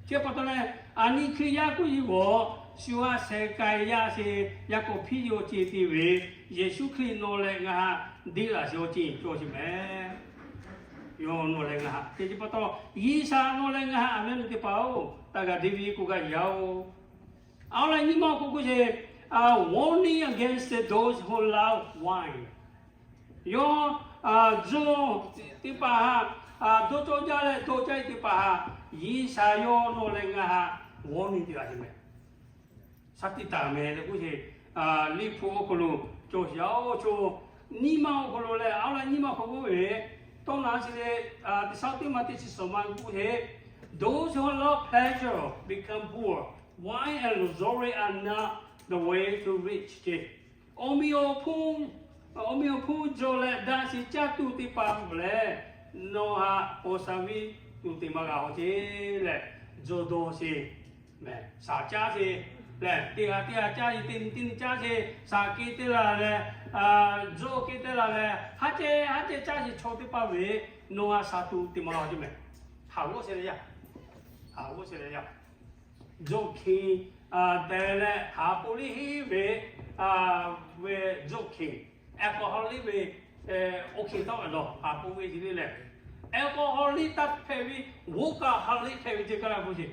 Chi pa taw leh, a nyi Hkriꞈ yaˇ k'oˆ yiˇ g'awˬ, shu haꞈ sheh k'ai yaˇ sheˍ, yaˇ k'awꞈ hpiˇ yaw ceˇ te ve, Yeˍsuˆ Hkriꞈ nawˬ leh ngaˬ haꞈ deˇ laˬ sheˍ awˬ ceˇ cawˬ sheˍ mehˍ. Yawˇ nawˬ leh ngaˬ haꞈ te chi pa taw, G'uiˬsha nawˬ leh ngaˬ haꞈ a mehˉ teˇ hpaˍ oˬ, taˇ g'a deˇ ve k'oˆ gaˇ yaˇ oˬ. Awˬ lawn nyi ma awˬ hk'aw k'oˆ sheˍ, warning against those who love wine. Yawˇ, jawˇ teˇ hpaˍ haꞈ, dawˇ cawˇ jaˇ leh dawˇ caˇ teˇ hpaˍ haꞈ, G'uiˬsha yawˇ nawˬ leh ngaˬ haꞈ warning te laˬ sheˍ mehˍ. Shaˉ tiꞈ taˍ mehˍ leh k'oˆ sheˍ, Liꞈ hpu awˬ hk'aw lo cawˬ sheˍ yaˇ oˬ. Chaw nyi ma awˬ hk'aw lo leh awˬ lawn nyi ma hk'aw k'oˆ ve, tawˇ na chi leh, teˇ shaˉ teˇ maˇ teˇ chi suhˍ ma k'oˆ sheˍ, those who love pleasure become poor. Wine and luxury are not the way to reach ce. Awˬ meꞈ awˬ hponˇ, awˬ meꞈ awˬ hponˇ jawˬ leh daꞈ sheˍ caˇ tuˬ teˇ hpaˍ lehˬ, nawˬ haꞈ awˬ shaˍ viˇ tuˬ te maˇ g'a awˬ ceˇ leh, jawˇ dawˇ sheˍ, shaˍ caˇ sheˍ lehˬ, teˇ g'aˇ teˇ g'aˇ caˇ sheˍ, teˇ nyi teˇ nyi caˇ sheˍ, shaˍ kehˬ teˇ la leh, jawˇ kehˬ teˇ la leh, haˉ ceh haˉ ceh caˇ sheˍ chaw teˇ hpaˍ ve, nawˬ haꞈ shaˍ tuˬ te maˇ g'a awˬ ceˇ mehˍ. Haˍ g'awˇ sheh leh yaˇ, haˍ g'awˇ sheh leh yaˇ. Jawˇ hkeꞈ tehꞈ leh haˍ po liˇ heˆ ve, ve jawˇ hkeꞈ, alcoholic ve, oˇ hk'e tawˆ ve lawˬ haˍ po ve ce le lehˬ, alcoholic taˇ hpehꞈ ve, workaholic hpehꞈ ve ce kaˇ la k'oˆ sheˍ.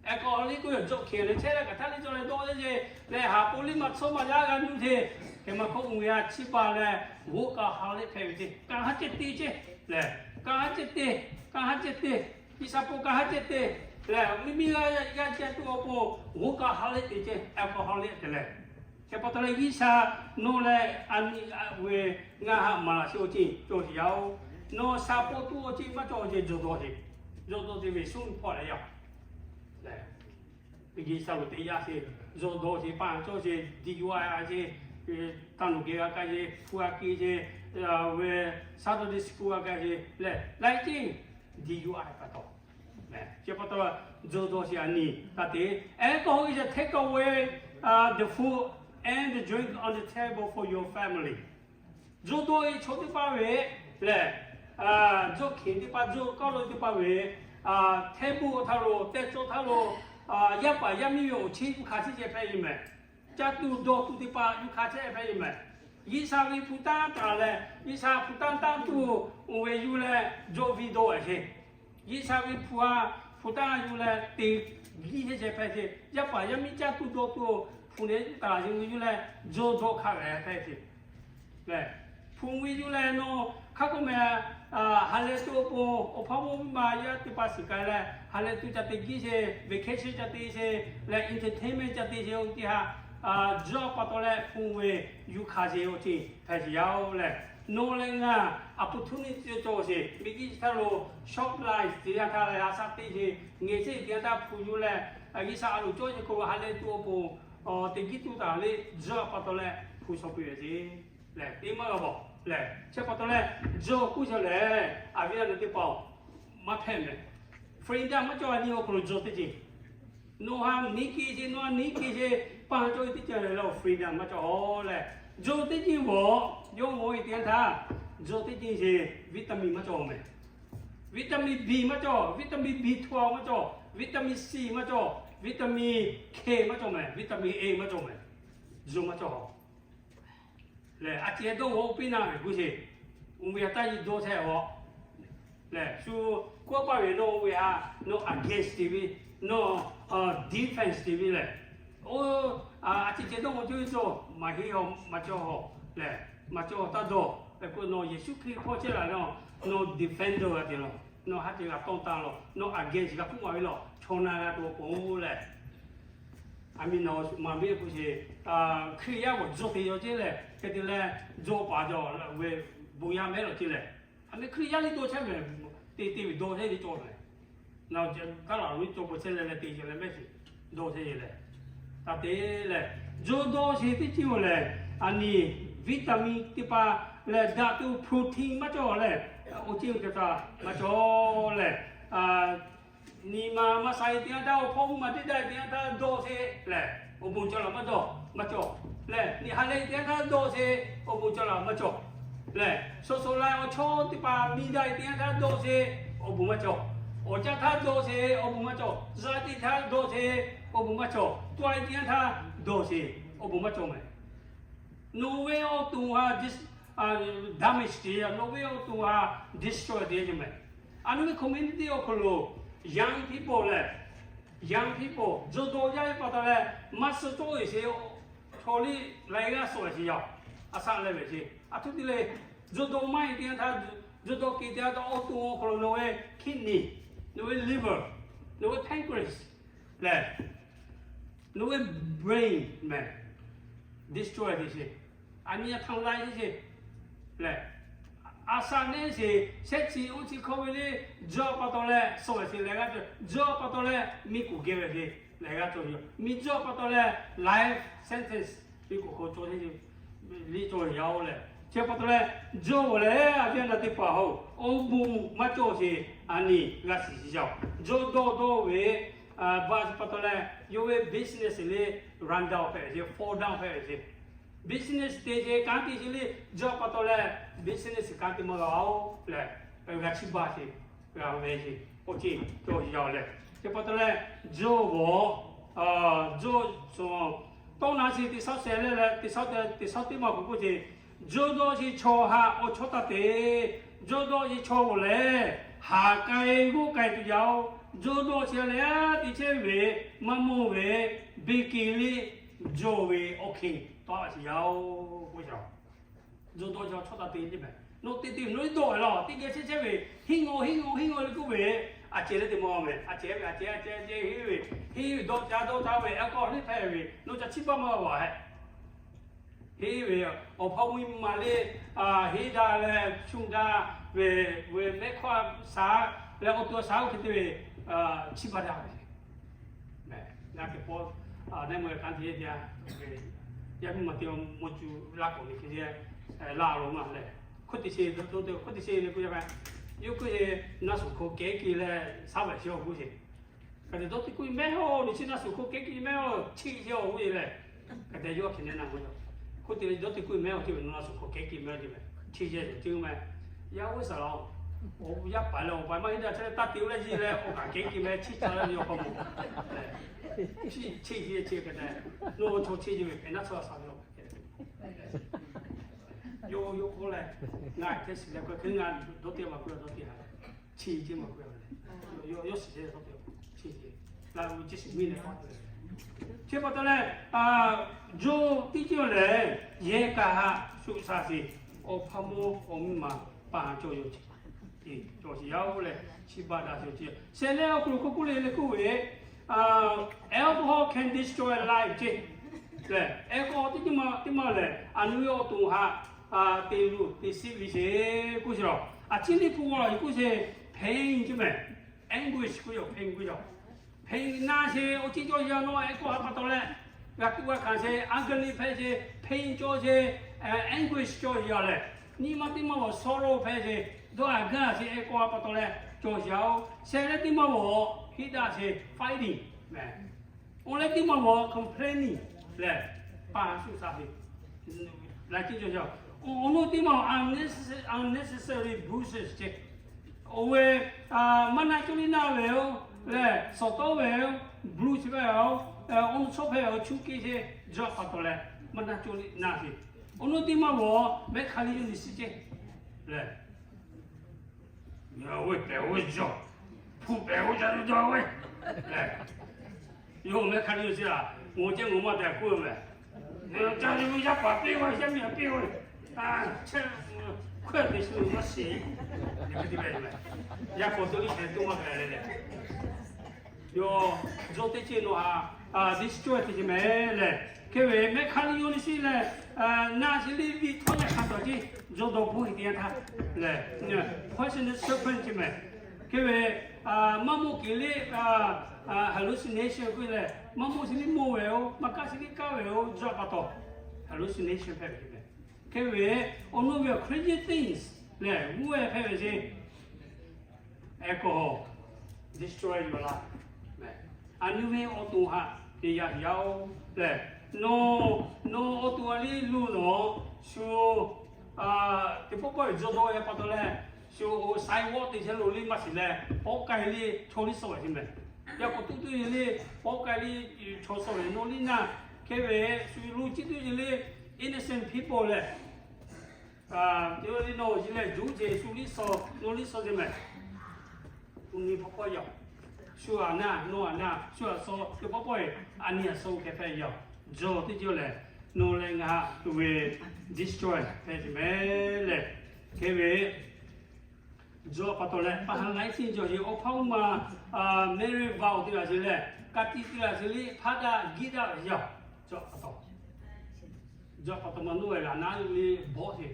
Alcoholic k'oˆ ve jawˇ hkeꞈ leh chehˇ leh hkaˍ htaˇ liˇ cawˇ leh dawˇ le ce leh haˍ po liˇ maˇ tsuhˇ maˇ yaˇ g'a nuˇ ce. Hk'e maˇ hk'oˆ uiˍ ve a chi pa leh workaholic hpehꞈ ve ce. Kanˇ haˉ ceh te ce lehˬ, kanˇ haˉ ceh te, kanˇ haˉ ceh te, G'uiˬsha po kanˇ haˉ ceh te lehˬ, miˇ miˇ g'aˇ g'aˇ ceh tuˬ awˬ pon workaholic te ce, alcoholic te lehˬ. Chi pa taw leh G'uiˬsha nawˬ leh a nyi ve ngaˬ haꞈ maˍ laˬ sheˍ awˬ ceuˬ cawˬ sheˍ yaˇ-oˬ. Nawˬ shaˍ paw tuˬ awˬ ceuˬ maˇ cawˬ ceh, jawˬ dawˬ sheˍ. Jawˬ dawˬ ceh ve suˉ hpawˇ leh yaˇ G'uiˬsha loˍ te yaˇ sheˍ. Jawˬ dawˬ sheˍ, paˍ cawˇ sheˍ, D U I sheˍ, taˇ nuˬ geh g'a k'ai sheˍ, hpu g'a keu sheˍ, ve Saturday school g'a k'ai sheˍ leh laiˉ ceuˬ D U I pa taw. Chi pa taw, jawˬ dawˬ sheˍ a nyi taˇ te. Alcohol is a take away the food and the drink on the table for your family. Jawˬ dawˬ-e chaw teˇ hpaˍ ve lehˬ, jawˇ hkeꞈ teˇ hpaˍ, jawˇ kawˆ lo teˇ hpaˍ ve table htaˇ lo, teh cawˇ htaˇ lo, yaˇ paˍ yaˇ miˇ ve awˬ chi yuˬ hkanˍ chehˇ ceh hpehꞈ ve mehˍ. Caˇ tuˬ dawˬ tuˬ teˇ hpaˍ yuˬ hkanˍ chehˇ hpehꞈ ve mehˍ. G'uiˬsha ve hpu tanˇ taˍ leh, G'uiˬsha hpu tanˇ tanˇ tuˬ oˬ ve yuˬ leh jawˇ ve dawˬ sheˍ. G'uiˬsha ve hpu a, hpu tanˇ yuˬ leh te giˇ chehˇ ceh hpehꞈ ve. Yaˇ paˍ yaˇ miˇ caˇ tuˬ dawˬ tuˬ hpu nehˬ taˍ laˬ yuˬ ve yuˬ leh jawˇ dawˬ hkanˍ ve hpehꞈ ve. Hpu ve yuˬ leh nawˬ hk'a k'oˆ mehˍ, ha lehˬ tuˬ awˬ pon awˬ hpawˇ mawˇ miˇ ma yaˇ teˇ hpaˍ shiˍ k'ai leh, ha lehˬ tuˬ ca te giˇ sheˍ, vacation ca te sheˍ leh entertainment ca te sheˍ awˬ ceuˬ htaꞈ jawˇ pa taw leh hpu ve yuˬ hkanˍ sheˍ awˬ ceuˬ hpehꞈ sheˍ yaˇ-oˬ lehˬ, nawˬ leh ngaˬ opportunity cawˬ sheˍ. Miˬguiˬ chi htaˇ lo short life teˇ yanˇ htaˇ leh a shaꞈ teˇ sheˍ, ngeh chehˇ teˇ yanˇ htaˇ hpu yuˬ leh, G'uiˬsha a loˍ cawˇ sheˍ hk'aw lo ha lehˬ tuˬ awˬ pon te giˇ tuˬ taˍ leh jawˇ pa taw leh hpu shaw piˇ ve sheˍ lehˬ, teˇ maˇ g'a bawˬ lehˬ. Chi pa taw leh jawˇ k'oˆ cawˬ lehˬ, a viˉ a nyi teˇ hpaˍ-oˬ, maˇ hpehꞈ mehˍ. Freedom maˇ cawˬ, a nyi awˬ hk'aw lo jawˇ teˇ ceuˬ. Nawˬ ha niˉ ke sheˍ, nawˬ ha niˉ ke sheˍ, paˇ cawˇ ve teˇ ceuˬ lehˬ, freedom maˇ cawˬ lehˬ. Jawˇ teˇ ceuˬ bawˬ, yawˇ mawˬ ve teˇ yanˇ htaˇ, jawˇ teˇ ceuˬ sheˍ, vitamin maˇ cawˬ mehˍ. Vitamin B maˇ cawˬ, vitamin B twelve maˇ cawˬ, vitamin C maˇ cawˬ, vitamin K maˇ cawˬ mehˍ, vitamin A maˇ cawˬ mehˍ. Jawˇ maˇ cawˬ lehˬ, a ceh dawˇ g'awˇ piˇ naˆ ve k'oˆ sheˍ. Oˇ ve htaꞈ taˇ yiˇ dawˇ chehˇ a lehˬ, shu k'oˆ paˇ ve nawˬ oˇ ve htaꞈ nawˬ against te ve, nawˬ defense te ve lehˬ, oˇ a ceh ceh dawˇ g'awˇ cawˇ ve cawˬ maˇ heˆ, maˇ cawˬ lehˬ, maˇ cawˬ taˇ dawˇ. Hk'e k'o nawˬ Yeˍsuˆ Hkriꞈ hpawˇ chehˇ laˬ leh, nawˬ defender g'a te lawˬ, nawˬ ha ceh g'a tawˇ taˇ lawˬ, nawˬ against g'a hpuˇ maˍ ve lawˬ, chaw na g'a tuˬ awˬ pon lehˬ. A miˬ nawˬ maˍ ve k'oˆ sheˍ, Hkriꞈ yaˇ g'awˬ jawˇ te yaw ceˇ lehˬ, hk'e te leh jawˇ paˍ cawˬ ve bon yaˇ mehˉ lawˬ ceˇ lehˬ. A miˬ Hkriꞈ yaˇ liˇ dawˇ chehˇ mehˍ, te te ve dawˇ chehˇ ve cawˬ mehˍ. Nawˬ kaˉ laˬ loˬ ve cawˬ k'o chehˇ leh leh te ceh leh mehˉ sheˍ, dawˇ chehˇ ve lehˬ. Taˇ te lehˬ, jawˇ dawˇ sheˍ teˇ ceuˬ lehˬ, a nyi vitamin teˇ hpaˍ lehˬ, daꞈ tuˬ protein maˇ cawˬ lehˬ, awˬ ceuˬ teˇ hpaˍ maˇ cawˬ lehˬ, nyi ma maˇ sha-e teˇ yanˇ htaˇ, awˬ hpawˇ mvuhˇ ma teˇ daꞈ-e teˇ yanˇ htaˇ dawˇ sheˍ lehˬ, awˬ bon cawˬ laˬ maˇ cawˬ, maˇ cawˬ lehˬ. Nyi ha lehˬ teˇ yanˇ htaˇ dawˇ sheˍ, awˬ bon cawˬ laˬ maˇ cawˬ lehˬ. Shaˍ shaˍ laiˉ awˬ chawˇ teˇ hpaˍ miˬ daꞈ-e teˇ yanˇ htaˇ dawˇ sheˍ, awˬ bon maˇ cawˬ. Awˬ caˇ htaˇ dawˇ sheˍ, awˬ bon maˇ cawˬ. Zaˇ teˇ htaˇ dawˇ sheˍ, awˬ bon maˇ cawˬ. Tawˆ-e teˇ yanˇ htaˇ dawˇ sheˍ, awˬ bon maˇ cawˬ mehˍ. Nawˬ ve awˬ to ha damage te, nawˬ ve awˬ to ha destroy te ce mehˍ. A nawˬ ve community awˬ hk'aw lo young people lehˬ, young people jawˇ dawˇ yaˇ ve pa taw leh, maˇ suh tawˆ-e sheˍ, chaw liˇ laiˉ g'aˇ suh sheˍ yaˇ, a shaꞈ leh ve sheˍ. A htoꞈ te leh, jawˇ dawˇ maˇ-e teˇ yanˇ htaˇ, jawˇ dawˇ keu teˇ yanˇ htaˇ, awˬ to awˬ hk'aw lo nawˬ ve kidney, nawˬ ve liver, nawˬ ve pancreas lehˬ, nawˬ ve brain mehˍ, destroy te sheˍ. A nyi a htaꞈ laiˉ sheˍ lehˬ, a shaꞈ neˇ sheˍ, shehˆ chi oˇ chi hkawˇ ve le, jawˇ pa taw leh suh sheˍ lehˬ g'aˇ cawˬ, jawˇ pa taw leh miˬ kuˬ geh ve sheˍ lehˬ g'aˇ cawˬ yoˬ. Miˬ jawˇ pa taw leh life sentence miˬ kuˬ hk'aw cawˬ sheˍ, liˇ cawˬ yaˇ-oˬ lehˬ. Chi pa taw leh, jawˇ-oˬ lehˬ, a viˉ a nyi teˇ hpaˍ-oˬ, awˬ bon maˇ cawˬ sheˍ, a nyi g'a shiˍ shiˍ yaˇ-oˬ. Jawˇ dawˇ dawˇ ve, ba chi pa taw leh, yawˇ ve business le run down hpehꞈ ve sheˍ, fall down hpehꞈ ve sheˍ. Business te sheˍ kanˉ te sheˍ le, jawˇ pa taw leh business kanˉ te maˇ g'a-oˬ lehˬ, g'a chiˇ baˬ sheˍ, g'a ve sheˍ, awˬ ceuˬ cawˬ yaˇ-oˬ lehˬ. Chi pa taw leh, jawˇ g'awˬ, jawˇ suhˍ tawˇ na sheˍ teˇ shaˉ sheh leh leh, teˇ shaˉ teˇ maˬ k'oˆ k'oˆ sheˍ, jawˇ dawˇ sheˍ chaw haꞈ awˬ chawˇ taˇ te. Jawˇ dawˇ sheˍ chaw g'awˬ lehˬ, haˍ k'ai g'oˇ k'ai tuˬ yaˇ-oˬ. Jawˇ dawˇ sheˍ leh, teˇ chehˇ ve maˇ mawˇ ve, beˬ keˬ le jawˇ ve awˬ hkeꞈ tawˆ sheˍ yaˇ-oˬ k'oˆ sheˍ. Jawˇ dawˇ sheˍ chaw taˇ te ce mehˍ. Nawˬ te te nawˬ liˇ dawˇ-e laˇ, teˇ geh chehˇ chehˇ ve, henˇ g'awˬ henˇ g'awˬ henˇ g'awˬ le k'oˆ ve, a ceh leh te maˇ mehˍ. A ceh ve a ceh a ceh ceh henˇ ve, henˇ ve dawˇ ca dawˇ ca ve, a kawˇ liˇ hpehꞈ ve, nawˬ ca chiˇ baˬ maˇ g'a ve hehꞈ. Henˇ ve awˬ hpawˇ mvuhˇ miˬ ma le, henˇ daꞈ leh shu daꞈ ve, ve mehˆ hkawˇ shaˍ leh awˬ to shaˍ oˇ hk'e te ve, chiˇ baˬ daꞈ ve ngaˬ teˇ pawˆ neˇ meuˇ kanˉ te te, yaˇ miˇ ma te mawˇ cuˬ laˇ k'awꞈ ve hk'e le, laˇ lo maˇ lehˬ, hk'oˆ te sheˍ, hk'oˆ te sheˍ le k'oˆ yaˇ ve, yawˇ k'oˆ ve, naˆ suhˍ hk'aw kehˉ ke leh shaˉ baˬ sheˍ awˬ k'oˆ sheˍ. Hk'e te dawˇ teˇ kuˇ mehˆ-oˬ, nawˬ chi naˆ suhˍ hk'aw kehˉ ke mehˆ-oˬ, chiˇ sheˍ awˬ k'oˆ ve lehˬ, hk'e te yawˇ hk'e ne naˆ k'oˆ yaˇ, hk'oˆ te dawˇ teˇ kuˇ mehˆ-oˬ, chi ve nawˬ naˆ suhˍ hk'aw kehˉ ke mehˆ-oˬ te mehˬ, chiˇ sheˍ yaˇ oˇ saˍ laꞈ, yaˇ oˇ yaˇ paˍ leh awˬ paˍ maˇ heˆ daꞈ chehˇ leh taˇ te-o leh yiˇ leh awˬ kaˍ kehˉ ke mehˆ chiˇ ca leh yaw hk'aw mawˬ lehˬ, chiˇ sheˍ chi hk'e te, nawˬ chaw chiˇ sheˍ ve hpehꞈ naˉ chaw shaˍ ve awˬ kaˍ kehˉ yoˬ yoˬ k'oˆ leh, ngaˬ hk'e shiˍ leh k'o hk'e ngaˬ dawˇ teˇ maˬ k'oˆ dawˇ teˇ ha leh, chi teˇ maˬ k'oˆ leh, yawˇ shiˍ leh dawˇ teˇ chi laˇ ve chi shiˍ miˇ leh k'oˆ ve, chi pa taw leh, jawˇ teˇ ceuˬ lehˬ, yehˬ kaꞈ haꞈ shuˍ shaˍ sheˍ, awˬ hpawˇ mvuhˇ awˬ miˇ ma pa cawˬ yoˬ, cawˬ sheˍ yaˇ-oˬ leh, chi baˬ daꞈ sheˍ chi shehˍ leh awˬ hk'aw lo hk'oˆ k'oˆ le le k'oˆ ve, alcohol can destroy life ceˇ lehˬ, alcohol teˇ ceuˬ ma teˇ maˬ lehˬ a nu ve awˬ to haꞈ te luˬ te shiˆ ve sheˍ k'oˆ sheˍ lawˬ. A ciˉ liˇ hpu g'aw lawˬ k'oˆ sheˍ, pain ceˇ mehˬ, anguish k'oˆ yoˬ, pain k'oˆ yoˬ. Pain naˆ sheˍ awˬ ciˉ cawˬ yaˇ nawˬ alcohol pa taw leh, g'a tuꞈ g'a hkanˍ sheˍ, agony hpehꞈ sheˍ, pain cawˬ sheˍ, anguish cawˬ yaˇ lehˬ, nyi ma teˇ maˬ awˬ sorrow hpehꞈ sheˍ, dawˇ haˍ gaˇ sheˍ, alcohol pa taw leh cawˬ yaˇ-oˬ. Shehˍ leh teˇ maˬ awˬ heˆ daꞈ sheˍ, fighting mehˬ. Oˇ leh teˇ maˬ awˬ complaining lehˬ, pa shuˍ shaˍ sheˍ, la ciˉ cawˬ yaˇ. Oˇ naˆ teˇ maˬ awˬ unnecessary bruises ceˇ. Oˇ ve maˇ naˆ cawˇ liˇ naˆ ve-oˬ lehˬ, shawˍ tawˉ ve-oˬ, bruise hpehꞈ-oˬ, oˇ naˆ chaw hpehꞈ-oˬ, chuˇ kehˉ sheˍ, drugs pa taw leh maˇ naˆ cawˇ liˇ naˆ sheˍ. Oˇ naˆ teˇ maˬ awˬ mehˆ hk'aˇ liˇ yawˇ liꞈ shiˍ ceˇ lehˬ, Yawˇ ve pehˬ oˇ ve jawˬ, hpu pehˬ oˇ jaˇ ve dawˇ ve lehˬ, yawˇ mehˆ hk'aˇ liˇ ve chi a, ngaˬ ceh ngaˬ maˇ tehꞈ k'oˆ ve mehˬ. Ngaˬ ca ve yaˇ paˍ piˇ ve, yaˇ miˇ a piˇ ve, a, chehˇ, hkawehˇ te shu maˇ shiˍ. Yaˇ hk'aw to liˇ hpehꞈ toˇ maˇ hpehꞈ leh lehˬ, yawˇ jawˇ teˇ ceuˬ nawˬ haꞈ destroy te ce mehˍ lehˬ, hk'e ve mehˆ hk'aˇ liˇ yawˇ liꞈ shiˍ lehˬ, naˆ sheˍ liˇ viˇ htawˇ yaˇ hk'a tawˍ ceˇ, jawˇ dawˇ hpfuhˇ te yanˇ htaˇ lehˬ, poisonous serpent ce mehˍ. Hk'e ve maˇ mawˇ keˬ liˇ hallucination k'oˆ lehˬ, maˇ mawˇ sheˍ liˇ mawˇ ve-oˬ, maˇ kaˇ sheˍ liˇ kaˇ ve-oˬ, jawˇ pa taw hallucination hpehꞈ ve ce mehˍ. Hk'e ve awˬ naˆ ve crazy things lehˬ, g'uˇ-e hpehꞈ ve ce. Alcohol destroy your life. A nu ve awˬ to haꞈ te yaˇ yaˇ-oˬ lehˬ, nawˬ, nawˬ awˬ to a liˇ luˬ nawˬ shu teˇ pawˆ pawˆ ve jawˇ dawˇ ve pa taw leh, shu sidewalk te chehˇ lo liˇ maˇ shiˍ leh, pawˆ k'ai liˇ chaw liˇ suh ve ce mehˍ. Yaˇ k'awꞈ tuˉ tuˉ ve liˇ pawˆ k'ai liˇ chaw suh ve nawˬ liˇ naˆ, hk'e ve shu lo ciˉ tuˉ ve liˇ innocent people lehˬ, teˇ liˇ nawˬ ji leh juˇ ce shu liˇ suh, nawˬ liˇ suh ce mehˍ. Oˇ nyi pawˆ pawˆ yaˇ, shu aꞈ naˆ, nawˬ aꞈ naˆ, shu aꞈ suh, teˇ pawˆ pawˆ ve a nyi aꞈ suh hk'e hpehꞈ yaˇ. Jawˇ teˇ ceuˬ lehˬ, nawˬ leh ngaˬ tuˬ ve destroy hpehꞈ ce mehˍ lehˬ, hk'e ve jawˇ pa taw leh pa ha laiˉ ceuˬ cawˬ ce. Awˬ hpawˇ ma Mary Vaughn te laˬ ce lehˬ, ka tiꞈ te laˬ ce liˇ hpaˇ daꞈ giˇ daꞈ ve yaˇ. Jawˇ pa taw, jawˇ pa taw ma nawˬ ve g'a naˆ liˇ bawˆ ce.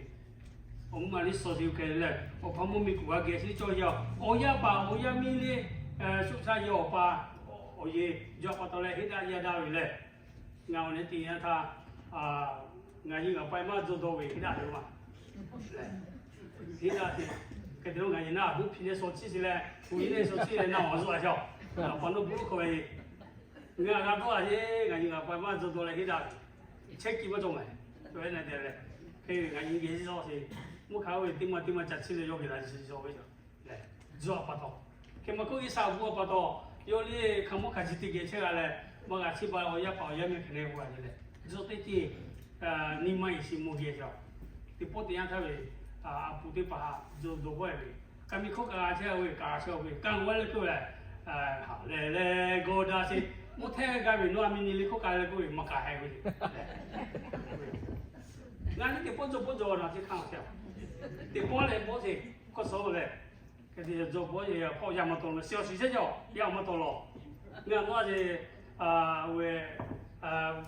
Awˬ mvuhˇ ma liˇ suh ce hk'e lehˬ, awˬ hpawˇ mvuhˇ miˬ kuˬ g'a geh shiˍ cawˬ yaˇ. Awˬ yaˇ paˍ awˬ yaˇ miˇ liˇ shuˆ shaˆ yaˇ awˬ pa awˬ yeˬ jawˇ pa taw leh heˆ daꞈ yaˇ daꞈ ve lehˬ, ngaˬ awˬ leh te yanˇ htaˇ, ngaˬ hui ngaˬ pa maˇ jawˇ dawˇ ve heˆ daꞈ ve ma. Heˆ daꞈ te, hk'e te lo ngaˬ yehˬ naˆ buˆ hpiˇ leh suh ciˇ ce leh, kuˬ yehˬ leh suh ciˇ leh naˆ awˬ zuhˆ a ca. Awˬ pa nawˇ buˆ hk'aw ve ngaˬ g'a dawˇ a ce, ngaˬ yehˬ ngaˬ pa maˇ jawˇ dawˇ leh heˆ daꞈ ve, chehˇ kiˇ maˇ cawˬ mehˍ. Cawˬ ve na te leh, hk'e ngaˬ yehˬ geh shiˍ suh ce, mvuhˇ hk'a oˇ ve teˇ maˇ teˇ maˇ ca ciˇ leh yawˇ geh la shiˍ suh ve ca. Jawˇ pa taw, hk'e ma k'oˆ G'uiˬsha awˬ bon pa taw, yawˇ liˇ hk'a mvuhˇ hk'a ciˇ te geh chehˇ g'a leh, maˇ g'a chiˇ baˬ awˬ yaˇ paˍ awˬ yaˇ miˇ hk'e ne g'a leh, jawˇ teˇ ceuˬ nyi ma yeˬ shiˍ mvuh geh ca. Teˇ pawˆ te yanˇ htaˇ ve, a pu teˇ hpaˍ htaꞈ jawˇ dawˇ bawˆ e ve, ka miˬ hkawˇ kaꞈ g'a chehˇ ve, kaꞈ g'a chehˇ ve, ka g'a leh k'oˆ leh, ha lehˬ leh gawˇ daꞈ ce, mvuhˇ htehˇ g'a ve nawˬ a miˬ nyi liˇ hkawˇ kaꞈ leh k'oˆ ve maˇ kaꞈ heh ve. Ngaˬ liˇ teˇ pawˆ jawˇ pawˆ jawˇ na ce hk'aˇ a ce, teˇ pawˆ leh bawˆ ce, hkawˇ suh leh, hk'e te jawˇ bawˆ ce, hk'aw yaˇ maˇ tawˍ lawˬ, shiˍ awˬ shiˍ chehˇ cawˬ yaˇ maˇ tawˍ lawˬ. Ngaˬ nawˬ a ce, ve,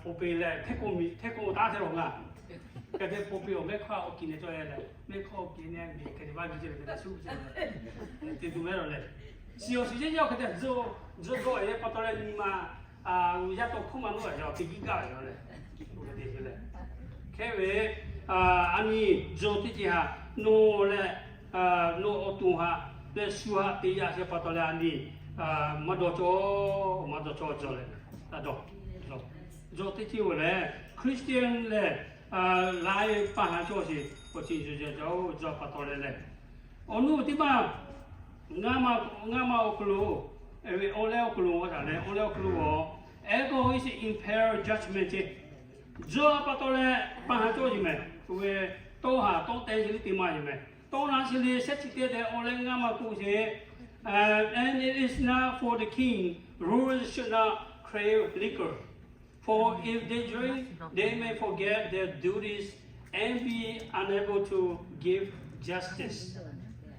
poˬ peˬ leh hteˇ k'oˆ taˉ hteˇ lawˬ ngaˬ. Hk'e te paw piˇ awˬ mehˆ hkawˇ awˬ kiˬ neh cawˇ leh, mehˆ hkawˇ awˬ kiˬ neh ve hk'e te vaˇ geh ceh leh te suˉ ve ceh leh, te tuˬ mehˆ lawˬ leh, shiˍ awˬ shiˍ yehˇ yawˇ hk'e te zuhˆ, zuhˆ dawˇ e pa taw leh nyi ma, yaˇ tawˇ hkawˇ ma nawˇ a yaˇ teˇ giˇ gaˇ ve yaˇ leh, leh, hk'e ve, a nyi, zuhˆ teˇ ceuˬ haꞈ nawˬ leh nawˬ awˬ to haꞈ leh shu haꞈ te yaˇ shehˍ pa taw leh a nyi, maˇ dawˇ cawˇ, maˇ dawˇ cawˇ zuhˆ leh, a dawˇ, zuhˆ teˇ ceuˬ ve lehˬ Christian lehˬ, laiˉ pa haˍ cawˇ sheˍ awˬ ceuˬ cawˬ cawˇ zuhˆ pa taw leh leh, awˬ nuˇ teˇ maˇ, ngaˇ maˇ awˬ hk'aw lo, awˬ leh awˬ hk'aw lo a taˍ leh awˬ leh awˬ hk'aw lo a, alcohol is impaired judgment ceh, zuhˆ pa taw leh pa haˍ cawˇ sheˍ mehˍ. Oˇ ve tawˇ haˍ tawˇ te sheˍ le te maˇ sheˍ mehˍ. Tawˇ naˉ sheˍ le shehˉ chi te tehꞈ awˬ leh ngaˇ maˇ k'oˆ sheˍ, and it is not for the king, rulers should not crave liquor, for if they drink, they may forget their duties and be unable to give justice.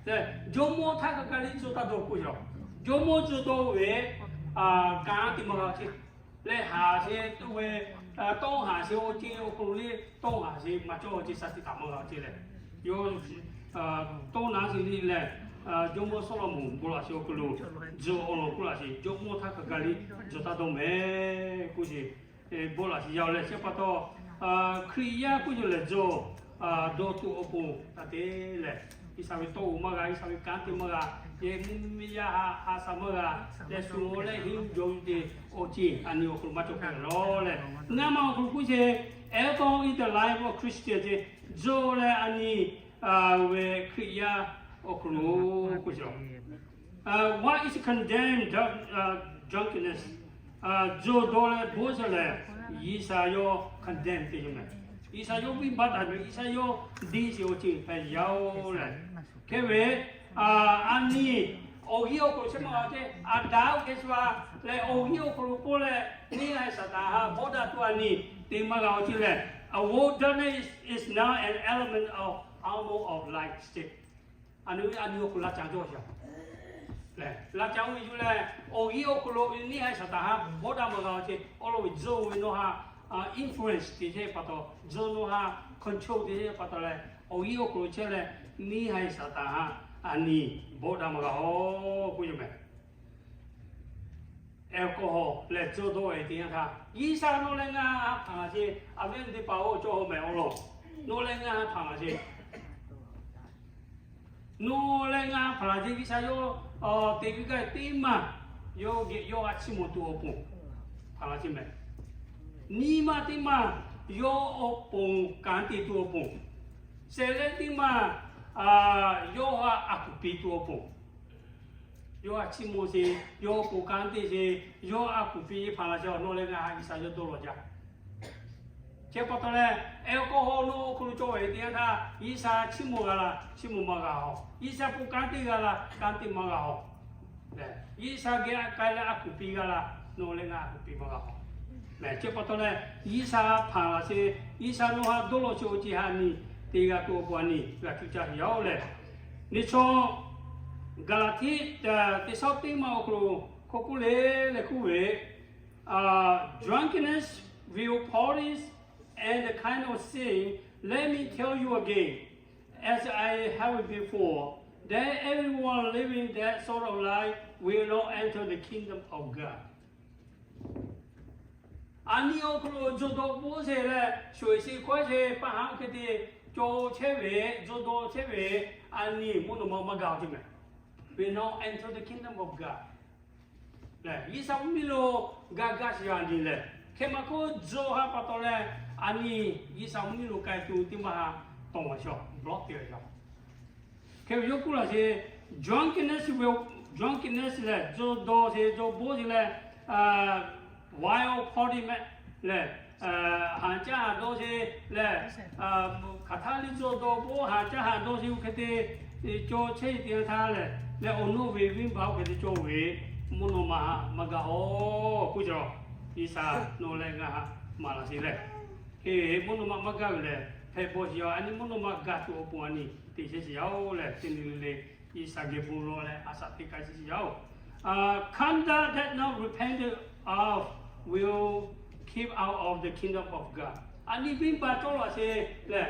Jawˇmawˇ htaˇ hk'a ka liˇ zuhˆ taˇ dawˇ k'oˆ yaˬ. Jawˇmawˇ zuhˆ dawˇ ve, kanˉ te maˇ g'a ceh, leh haˍ sheˍ oˇ ve, tawˇ haˍ sheˍ awˬ ceuˬ awˬ hk'aw lo le, tawˇ haˍ sheˍ maˇ cawˇ awˬ ceuˬ shaˍ tiꞈ taˍ maˇ g'a ceh leh, yawˇ tawˇ naˉ sheˍ le leh, Jawˇmawˇ Sawˉlaꞈmonˍ bon laꞈ sheˍ awˬ hk'aw lo, zuhˆ awˬ lawn k'oˆ laꞈ sheˍ, jawˇmawˇ htaˇ hk'a ka liˇ zuhˆ taˇ dawˇ mehˍ k'oˆ sheˍ, bon laꞈ sheˍ yaˇ leh shehˍ pa taw, Hkriꞈ yaˇ k'oˆ yaˬ lehˬ zuhˆ dawˇ tuˬ awˬ pon taˇ te leh, G'uiˬsha ve tawˇ oˬ maˇ g'a, G'uiˬsha ve kanˉ te maˇ g'a, yehˬ mvuhˇmiˬ yaˇ haꞈ ha sha maˇ g'a, leh shu awˬ leh henˇ jawˬ ve te awˬ ceuˬ a nyi awˬ hk'aw lo maˇ cawˬ hpehꞈ lawˬ leh, ngaˇ maˇ awˬ hk'aw lo k'oˆ sheˍ, alcohol in the life of Christian ceh, zuhˆ leh a nyi ve Hkriꞈ yaˇ awˬ hk'aw lo k'oˆ sheˍ, what is condemned, drunkenness, zuhˆ dawˇ leh bon sheˍ lehˬ, G'uiˬsha yawˇ condemn te yoˬ mehˍ. G'uiˬsha yawˇ venˇbaˆ taˍ ve, G'uiˬsha yawˇ diˇ sheˍ awˬ ceuˬ hpehꞈ yaˇ oˬ leh, hk'e ve, a nyi, awˬ g'euˆ awˬ hk'aw lo chehˇ maˇ g'a ceh, Aˍdanˍ oˇ hk'e shu a leh awˬ g'euˆ awˬ hk'aw lo k'oˆ leh, neˇ haiˬ Saˍtanˍ haꞈ bawˆ daꞈ tuˬ a nyi te maˇ g'a awˬ ceuˬ leh, a woe, darkness is now an element of armor of light ceh, a nyi, a nyi awˬ hk'aw lo laꞈ ca cawˇ sheˍ leh, laꞈ ca oˇ ve yuˬ leh, awˬ g'euˆ awˬ hk'aw lo neˇ haiˬ Saˍtanˍ haꞈ bawˆ daꞈ maˇ g'a awˬ ceh, awˬ lawn ve zuhˆ ve nawˬ haꞈ influence te sheˍ pa taw, zuhˆ nawˬ haꞈ control te sheˍ pa taw leh, awˬ g'euˆ awˬ hk'aw lo chehˇ leh, neˇ haiˬ Saˍtanˍ haꞈ a nyi bawˆ daꞈ maˇ g'a awˬ k'oˆ yoˬ mehˍ. Alcohol leh zuhˆ dawˇ ve teˇ yanˇ htaˇ, G'uiˬsha nawˬ leh ngaˬ htaꞈ laˬ ceh, a venˇ teˇ hpaˍ oˇ cawˇ hawˬ mehˍ awˬ lawn, nawˬ leh ngaˬ htaꞈ laˬ ceh, nawˬ leh ngaˬ htaꞈ laˬ ceh, G'uiˬsha yawˇ te ve gaˇ teˇ maˇ yawˇ geh yawˇ a chiˇ mvuh tuˬ awˬ pon htaꞈ laˬ ceh mehˍ. Nyi ma teˇ maˇ yawˇ awˬ pon kanˉ te tuˬ awˬ pon, shehˍ leh teˇ maˇ yawˇ a a kuˬ piˇ tuˬ awˬ pon, yawˇ a chiˇ mvuh sheˍ, yawˇ awˬ pon kanˉ te sheˍ, yawˇ a kuˬ piˇ hpaˍ laˬ ceh, nawˬ leh ngaˬ haꞈ G'uiˬsha yawˇ dawˇ law jaˇ. Chi pa taw leh, alcohol nawˬ awˬ hk'aw lo cawˇ ve teˇ yanˇ htaˇ, G'uiˬsha chiˇ mvuh g'a laˇ, chiˇ mvuh maˇ g'a awˬ. G'uiˬsha pon kanˉ te g'a laˇ, kanˉ te maˇ g'a awˬ. G'uiˬsha geh a k'ai leh a kuˬ piˇ g'a laˇ, nawˬ leh ngaˬ a kuˬ piˇ maˇ g'a awˬ. Chi pa taw leh, G'uiˬsha hpaˍ laˬ sheˍ, G'uiˬsha nawˬ haꞈ dawˇ law chi awˬ ceuˬ haꞈ nyi te g'a tuˬ awˬ pon a nyi g'a cuˇ caˇ ve yaˇ oˬ leh, nyi chaw Gaˍlaˍhtiˆ teˇ shawˉ teˇ maˇ awˬ hk'aw lo hk'aw k'oˆ le leh k'oˆ ve, drunkenness will polish and the kind of sin, let me tell you again, as I have it before, that everyone living that sort of life will not enter the kingdom of God. A nyi awˬ hk'aw lo zuhˆ dawˇ bon sheˍ leh, sho eˍ sheˍ hkawehˉ sheˍ pa haꞈ hk'e te cawˬ chehˇ ve, zuhˆ dawˇ chehˇ ve, a nyi mvuhˇ naw ma maˇ gaˬ awˬ ceuˬ mehˍ. Will not enter the kingdom of God. G'uiˬsha mvuhˇmiˬ lo gaˇ gaˇ sheˍ a nyi lehˬ, hk'e maˇ k'oˆ, zuhˆ haꞈ pa taw leh, a nyi G'uiˬsha mvuhˇmiˬ lo k'ai tuˬ teˇ maˇ haꞈ tawˍ maˍ shaw, block te ve shaw. Hk'e ve yawˇ k'oˆ laˇ sheˍ, drunkenness ve, drunkenness lehˬ zuhˆ dawˇ sheˍ, zuhˆ bon sheˍ leh, wild party mehˍ lehˬ, haˍ caˇ haˍ dawˇ sheˍ lehˬ, hk'aˬ htaˇ liˇ zuhˆ dawˇ bon haˍ caˇ haˍ dawˇ sheˍ oˇ hk'e te cawˬ chehˇ ve teˇ yanˇ htaˇ lehˬ, leh awˬ nawˇ ve venˇbaˆ oˇ hk'e te cawˬ ve, mvuhˇ naw ma maˇ gaˬ awˬ k'oˆ cawˬ. G'uiˬsha nawˬ leh ngaˬ haꞈ maˍ laˬ sheˍ leh, hk'e mvuhˇ naw ma maˇ gaˬ ve lehˬ, hpehꞈ bawˬ sheˍ yaˇ, a nyi mvuhˇ naw ma gaˬ tuˬ awˬ pon a nyi te chehˇ sheˍ yaˇ oˬ leh, teˇ nyi le le G'uiˬsha geh bon lawˬ leh a shaꞈ teꞈ k'ai chehˇ sheˍ yaˇ oˬ. Conduct that not repented of will keep out of the kingdom of God. A nyi venˇbaˆ cawˇ laꞈ sheˍ lehˬ,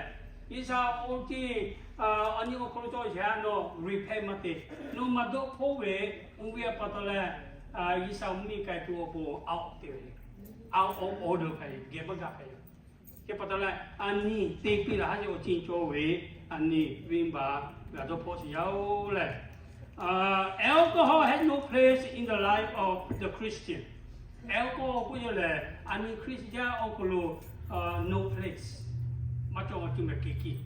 G'uiˬsha awˬ ceuˬ, a nyi awˬ hk'aw lo cawˬ yaꞈ nawˬ repent maˇ te. Nawˬ maˇ dawˇ hpoˆ ve, oˇ ve pa taw leh, G'uiˬsha mvuhˇmiˬ k'ai tuˬ awˬ pon out te ve, out of order hpehꞈ ve, geh maˇ gaˬ hpehꞈ ve. Chi pa taw leh a nyi te piˇ laˬ haˉ ve awˬ ceuˬ cawˬ ve, a nyi venˇbaˆ g'a dawˇ hpoˆ sheˍ yaˇ-oˬ lehˬ, alcohol has no place in the life of the Christian. Alcohol k'oˆ ve lehˬ, a nyi Hkriꞈ yaˇ awˬ hk'aw lo no place, maˇ cawˬ maˇ cawˬ meh ke ki,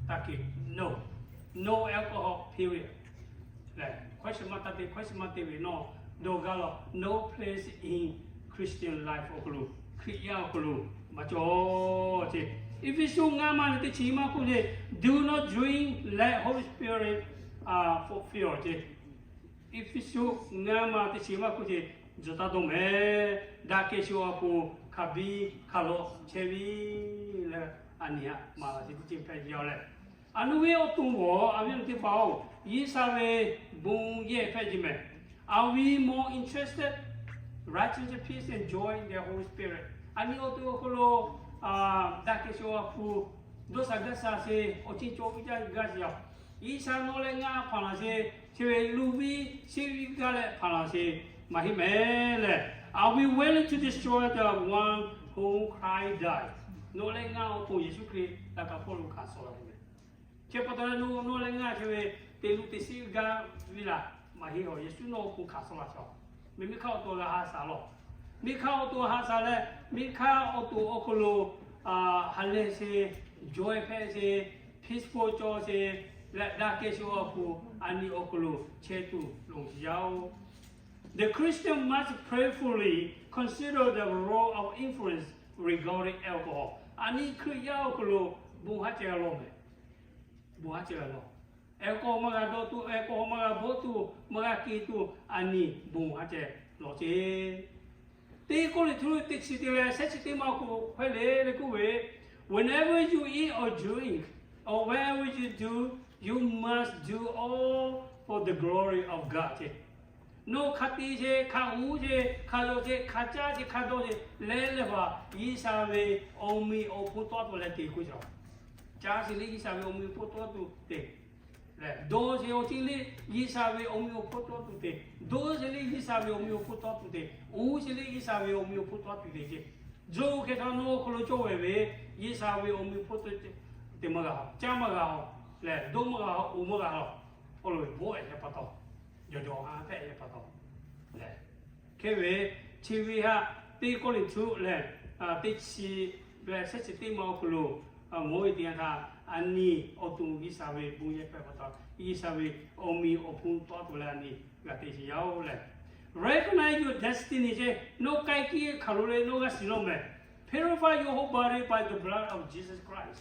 taˇ ke, no, no alcohol period. Lehˬ, question maˇ taˇ te, question maˇ te ve nawˬ dawˇ gaˇ law, no place in Christian life awˬ hk'aw lo, Hkriꞈ yaˇ awˬ hk'aw lo maˇ cawˬ ce. Eˇfeˇsuꞈ ngaˇ ma leh teˇ chi maˇ k'oˆ ce, do not drink, let Holy Spirit fulfill ce. Eˇfeˇsuꞈ ngaˇ ma teˇ chi maˇ k'oˆ ce, tcuh taˇ dawˇ meh, daꞈ kehˬ sho a hpu hk'a biˇ hk'a lawꞈ chehˇ ve leh, a nyi haꞈ maˍ laꞈ sheˍ teˇ ceuˬ hpehꞈ yaˇ leh, a nu ve awˬ to g'awˬ a viˉ teˇ hpaˍ-oˬ, G'uiˬsha ve bon yehˬ hpehꞈ ce meh. Are we more interested, righteousness, peace and joy in the Holy Spirit? A nyi awˬ to awˬ hk'aw lo daꞈ kehˬ sho a hpu, dawˇ sha gaˇ sha sheˍ, awˬ ceuˬ cawˬ ve jaˇ gaˇ sheˍ yaˇ. G'uiˬsha nawˬ leh ngaˬ hpanˍ laꞈ sheˍ, chi ve luˬ viˉ sheˆ viˉ gaˇ leh hpanˍ laꞈ sheˍ maˇ heˆ meh lehˬ, are we willing to destroy the one whom Christ died? Nawˬ leh ngaˬ awˬ pon Yeˍsuˆ Hkriꞈ laꞈ ka hpawˇ lo hkanˍ suh laˇ ve meh. Chi pa taw leh nawˬ leh ngaˬ chi ve te luˬ te sheˆ gaˇ ve laˬ maˇ heˆ-oˬ. Yeˍsuˆ nawˬ awˬ pon hkanˍ suh laˇ sheˍ. Miˬ miˬ hk'aˇ awˬ to g'a haꞈ shaˍ law. Miˬ hk'aˇ awˬ to haꞈ shaˍ leh, miˬ hk'aˇ awˬ to awˬ hk'aw lo ha lehˬ sheˍ, joy hpehꞈ sheˍ, peaceful cawˬ sheˍ leh, daꞈ kehˬ sho a hpu a nyi awˬ hk'aw lo chehˇ tuˬ loˍ sheˍ yaˇ-oˬ. The Christian must prayerfully consider the role of influence regarding alcohol. A nyi Hkriꞈ yaˇ awˬ hk'aw lo bon haˉ ceh g'a law meh. Bon haˉ ceh g'a law. Alcohol maˇ g'a dawˇ tuˬ, alcohol maˇ g'a bawˆ tuˬ, maˇ g'a ke tuˬ, a nyi bon haˉ ceh law ce. Teˇ Kawˇrenˍhtuˆ teˇ chi te leh shehˆ chi teˇ ma awˬ hk'aw hk'e le le k'oˆ ve, whenever you eat or drink, or whatever you do, you must do all for the glory of God ce. Nawˬ hk'a te ce, hk'a uˉ ce, hk'a yaw ce, hk'a caˇ ce, hk'a dawˇ ce, leh leh hpaˍ G'uiˬsha ve awˬ meꞈ awˬ hponˇ tawˆ tuˬ leh te k'oˆ ve. Caˇ sheˍ le G'uiˬsha ve awˬ meꞈ awˬ hponˇ tawˆ tuˬ te. Lehˬ, dawˇ sheˍ awˬ ceuˬ le G'uiˬsha ve awˬ meꞈ awˬ hponˇ tawˆ tuˬ te. Dawˇ sheˍ le G'uiˬsha ve awˬ meꞈ awˬ hponˇ tawˆ tuˬ te. Uˉ sheˍ le G'uiˬsha ve awˬ meꞈ awˬ hponˇ tawˆ tuˬ te ce. Yawˇ hui hk'e htaꞈ nawˬ awˬ hk'aw lo cawˇ ve ve, G'uiˬsha ve awˬ meꞈ awˬ hponˇ tawˆ tuˬ te maˇ g'a, caˇ maˇ g'a-oˬ, lehˬ dawˇ maˇ g'a, uˉ maˇ g'a-oˬ. Awˬ lawn ve bawˆ-e hpehꞈ pa taw, jawˬ jawˬ ha hpehꞈ hpehꞈ pa taw, lehˬ, hk'e ve chi ve htaꞈ teˇ Kawˇrenˍhtuˆ lehˬ, teˇ chi leh shehˆ chi teˇ ma awˬ hk'aw lo mawˬ ve teˇ yanˇ htaˇ, a nyi awˬ to G'uiˬsha ve bon yehˬ hpehꞈ pa taw, G'uiˬsha ve awˬ meꞈ awˬ hponˇ tawˆ tuˬ leh a nyi g'a te sheˍ yaˇ-oˬ lehˬ, recognize your destiny ce. Nawˬ k'ai kiˇ hk'aˬ lo leh nawˬ g'a shiˍ law meh. Purify your whole body by the blood of Jesus Christ.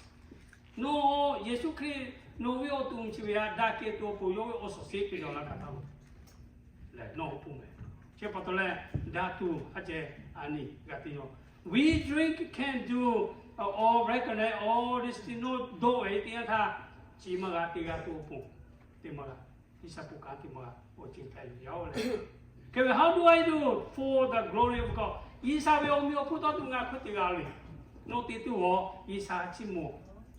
Nawˬ Yeˍsuˆ Hkriꞈ nawˬ ve awˬ to chi ve htaꞈ daꞈ kehˬ tuˬ awˬ pon yawˇ ve awˬ suhˍ sheˍ hpehꞈ yaw laˇ kaꞈ taˇ lo lehˬ, nawˬ awˬ pon meh. Chi pa taw leh daꞈ tuˬ haˉ ceh a nyi g'a te yaw. We drink can do all, recognize all these things. Nawˬ dawˇ ve teˇ yanˇ htaˇ, chi maˇ g'a te g'a tuˬ awˬ pon, teˇ maˇ g'a, G'uiˬsha pon kanˉ te maˇ g'a, awˬ ceuˬ hpehꞈ ve yaˇ-oˬ lehˬ. Hk'e ve, how do I do for the glory of God? G'uiˬsha ve awˬ meꞈ awˬ hponˇ tawˆ tuˬ ngaˬ hk'aˬ hk'e te g'a le. Nawˬ te tuˬ-a, G'uiˬsha chiˇ mvuh.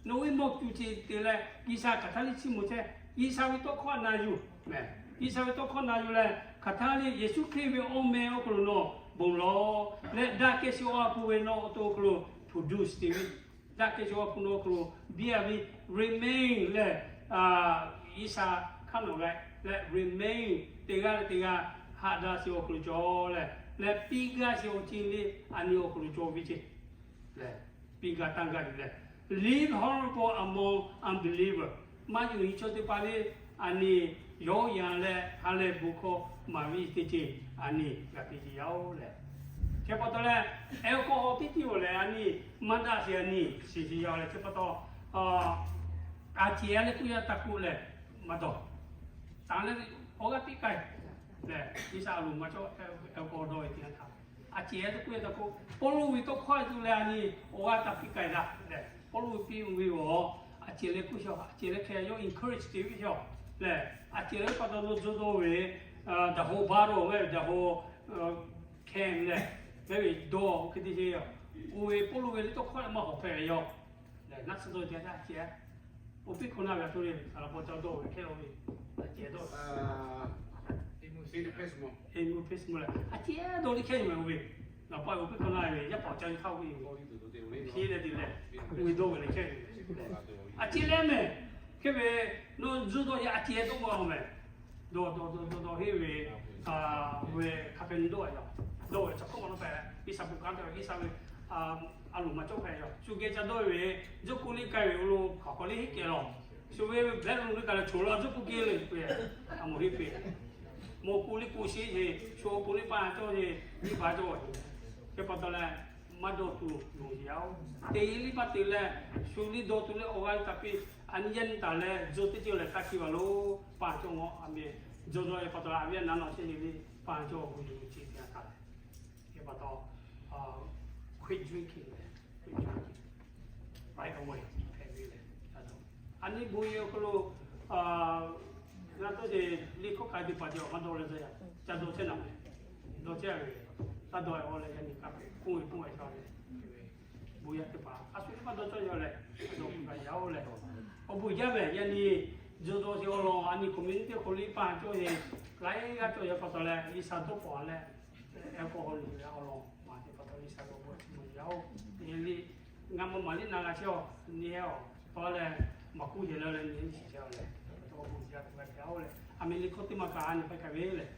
Nawˬ ve mawˬ tuˬ ceh te leh G'uiˬsha hk'aˬ htaˇ le chiˇ mvuh chehˇ. G'uiˬsha ve tawˇ hkawˇ na yuˬ meh. G'uiˬsha ve tawˇ hkawˇ na yuˬ leh hk'aˬ htaˇ le Yeˍsuˆ Hkriꞈ ve awˬ meh awˬ hk'aw lo nawˬ bon lawˬ leh, daꞈ kehˬ sho a hpu ve nawˬ awˬ to awˬ hk'aw lo produce te ve, daꞈ kehˬ sho a hpu nawˬ awˬ hk'aw lo biˇ a ve, remain lehˬ, G'uiˬsha hk'aˇ nawˬ g'a leh remain, teˇ g'aˇ leh teˇ g'aˇ haꞈ daꞈ sheˍ awˬ hk'aw lo cawˬ leh, leh piˇ gaˇ sheˍ awˬ ceuˬ le a nyi awˬ hk'aw lo cawˬ ve ce. Lehˬ, piˇ gaˇ tanˇ gaˇ yuˬ leh, live honorable among unbeliever. Maˇ yonˍ ve chaw teˇ hpaˍ le, a nyi yawˇ yanˇ leh ha lehˬ bon hkawˇ maˍ ve teˇ ceuˬ a nyi g'a te ce yaˇ-oˬ lehˬ. Chi pa taw leh, alcohol teˇ tiˉ-oˬ lehˬ a nyi maˇ daꞈ sheˍ a nyi shiˍ shiˍ yaˇ-oˬ lehˬ. Chi pa taw, a ceˬ a leh k'oˆ yaˇ taˇ k'oˆ lehˬ, maˇ dawˇ. Taˍ leh awˬ g'aˇ piˇ k'ai lehˬ, G'uiˬsha a loˍ maˇ cawˇ, alcohol dawˇ ve teˇ yanˇ htaˇ, a ceˬ a leh k'oˆ yaˇ taˇ k'oˆ. Pawˇluꞈ ve tawˇ hkawˇ a tuˬ leh a nyi awˬ g'aˇ taˇ piˇ k'ai daꞈ lehˬ, Pawˇluꞈ piˇ ve awˬ, a ceˬ leh k'oˆ shaw, a ceˬ leh hk'e yawˇ encourage te ve shaw lehˬ, a ceˬ leh pa taw lo dawˇ dawˇ ve, daꞈ ho baˇ dawˇ ve daꞈ ho, can lehˬ, mehˉ ve dawˇ hk'e te ce yaˇ. Oˇ ve Pawˇluꞈ ve liꞈ tawˇ hkawˇ leh maˇ hawˍ hpehꞈ ve yoˬ. Naˆ tsuhˇ dawˇ ve teˇ g'aˇ ceh, oˇ piˇ hk'awꞈ naˆ ve a htoꞈ le, a laˬ paw ca dawˇ ve hkehˇ lo ve, a ceh dawˇ, e mvuhˇ piˇ mvuhˇ leh a ceh dawˇ le hkehˇ yoˬ meh oˇ ve. Laˬ paw oˇ piˇ hk'awꞈ naˆ ve yaˇ paˍ ca ve hk'aˇ ve yoˬ. Piˇ leh te leh, oˇ ve dawˇ ve le hkehˇ yoˬ. A ceh leh meh, hk'e ve, nawˬ zuhˇ dawˇ yaˇ a ceh dawˇ maˇ meh. Dawˇ dawˇ dawˇ dawˇ dawˇ henˇ ve, ve hk'a hpehꞈ nyi dawˇ a yaˇ, dawˇ ve chaw hk'oˆ maˇ nawˉ pehꞈ, Iˉsaˍ bon kanˉ te ve Iˉsaˍ ve a loˍ maˇ cawˇ hpehꞈ yaˇ, shu geh ca dawˇ ve, zuhˆ kuˆ liˇ k'ai ve awˬ lo hk'aˬ hk'aw liˇ henˇ kehˬ lawˬ. Shu ve behˆ lo liˇ kaꞈ leh choˬ la zuhˆ kuˆ kehˬ le ve, a moˍ henˇ peꞈ, mawˬ k'o liˇ k'o sheˍ ce, shu k'o liˇ paˇ cawˇ ce, liˇ paˇ cawˇ ce. Hk'e pa taw leh, maˇ dawˇ tuˬ loˍ yaˇ oˬ. Teˇ liˇ maˇ te leh, shu liˇ dawˇ tuˬ leh awˬ g'aˇ taˍ piˇ, a nyi yaˇ nyi taˍ leh zuhˆ teˇ ceuˬ leh taˇ hkiˇ va lo, paˇ cawˇ ngawˬ a meh, zuhˆ dawˇ ve pa taw a viˉ a naˉ nawˬ chehˇ le le, paˇ cawˇ ve yoˬ ce te a taˍ leh. Hk'e pa taw, quit drinking, quit drinking right away hpehꞈ ve le. A nyi bon yehˬ awˬ hk'aw lo g'a tawˇ ce, liˇ hkawˇ k'ai teˇ hpaˍ ce awˬ maˇ dawˇ leh tcuh yaˇ, ca dawˇ chehˇ naˍ meh, dawˇ chehˇ ve, taˇ dawˇ ve awˬ leh yaˇ nyi kaˇ hpehꞈ k'oˆ ve k'oˆ ve ca ve, bon yaˇ teˇ hpaˍ a shu teˇ maˇ dawˇ cawˇ yaˇ leh, a dawˇ k'oˆ kaꞈ yaˇ oˬ leh, awˬ bon jaˇ meh yaˇ nyi, zuhˆ dawˇ ce awˬ lawn a nyi community hk'aw liˇ paˇ cawˇ ce, laiˉ g'aˇ cawˇ yaˇ pa taw leh Iˉsaˍ dawˇ pawˍ leh, alcohol leh awˬ lawn maˇ te pa taw Iˉsaˍ dawˇ bon chi mawˬ yaˇ oˬ. Nyi liˇ, ngaˬ maˇ maˍ liˇ na g'a chehˇ a, nyi a, taw leh, maˇ kuˇ ce leh leh nyi liˇ shiˍ chehˇ a leh, taw bon jaˇ tuˬ g'a te a oˬ leh, a meh liˇ hkawˇ teˇ maˇ kaꞈ a nyi hpehꞈ kaꞈ ve leh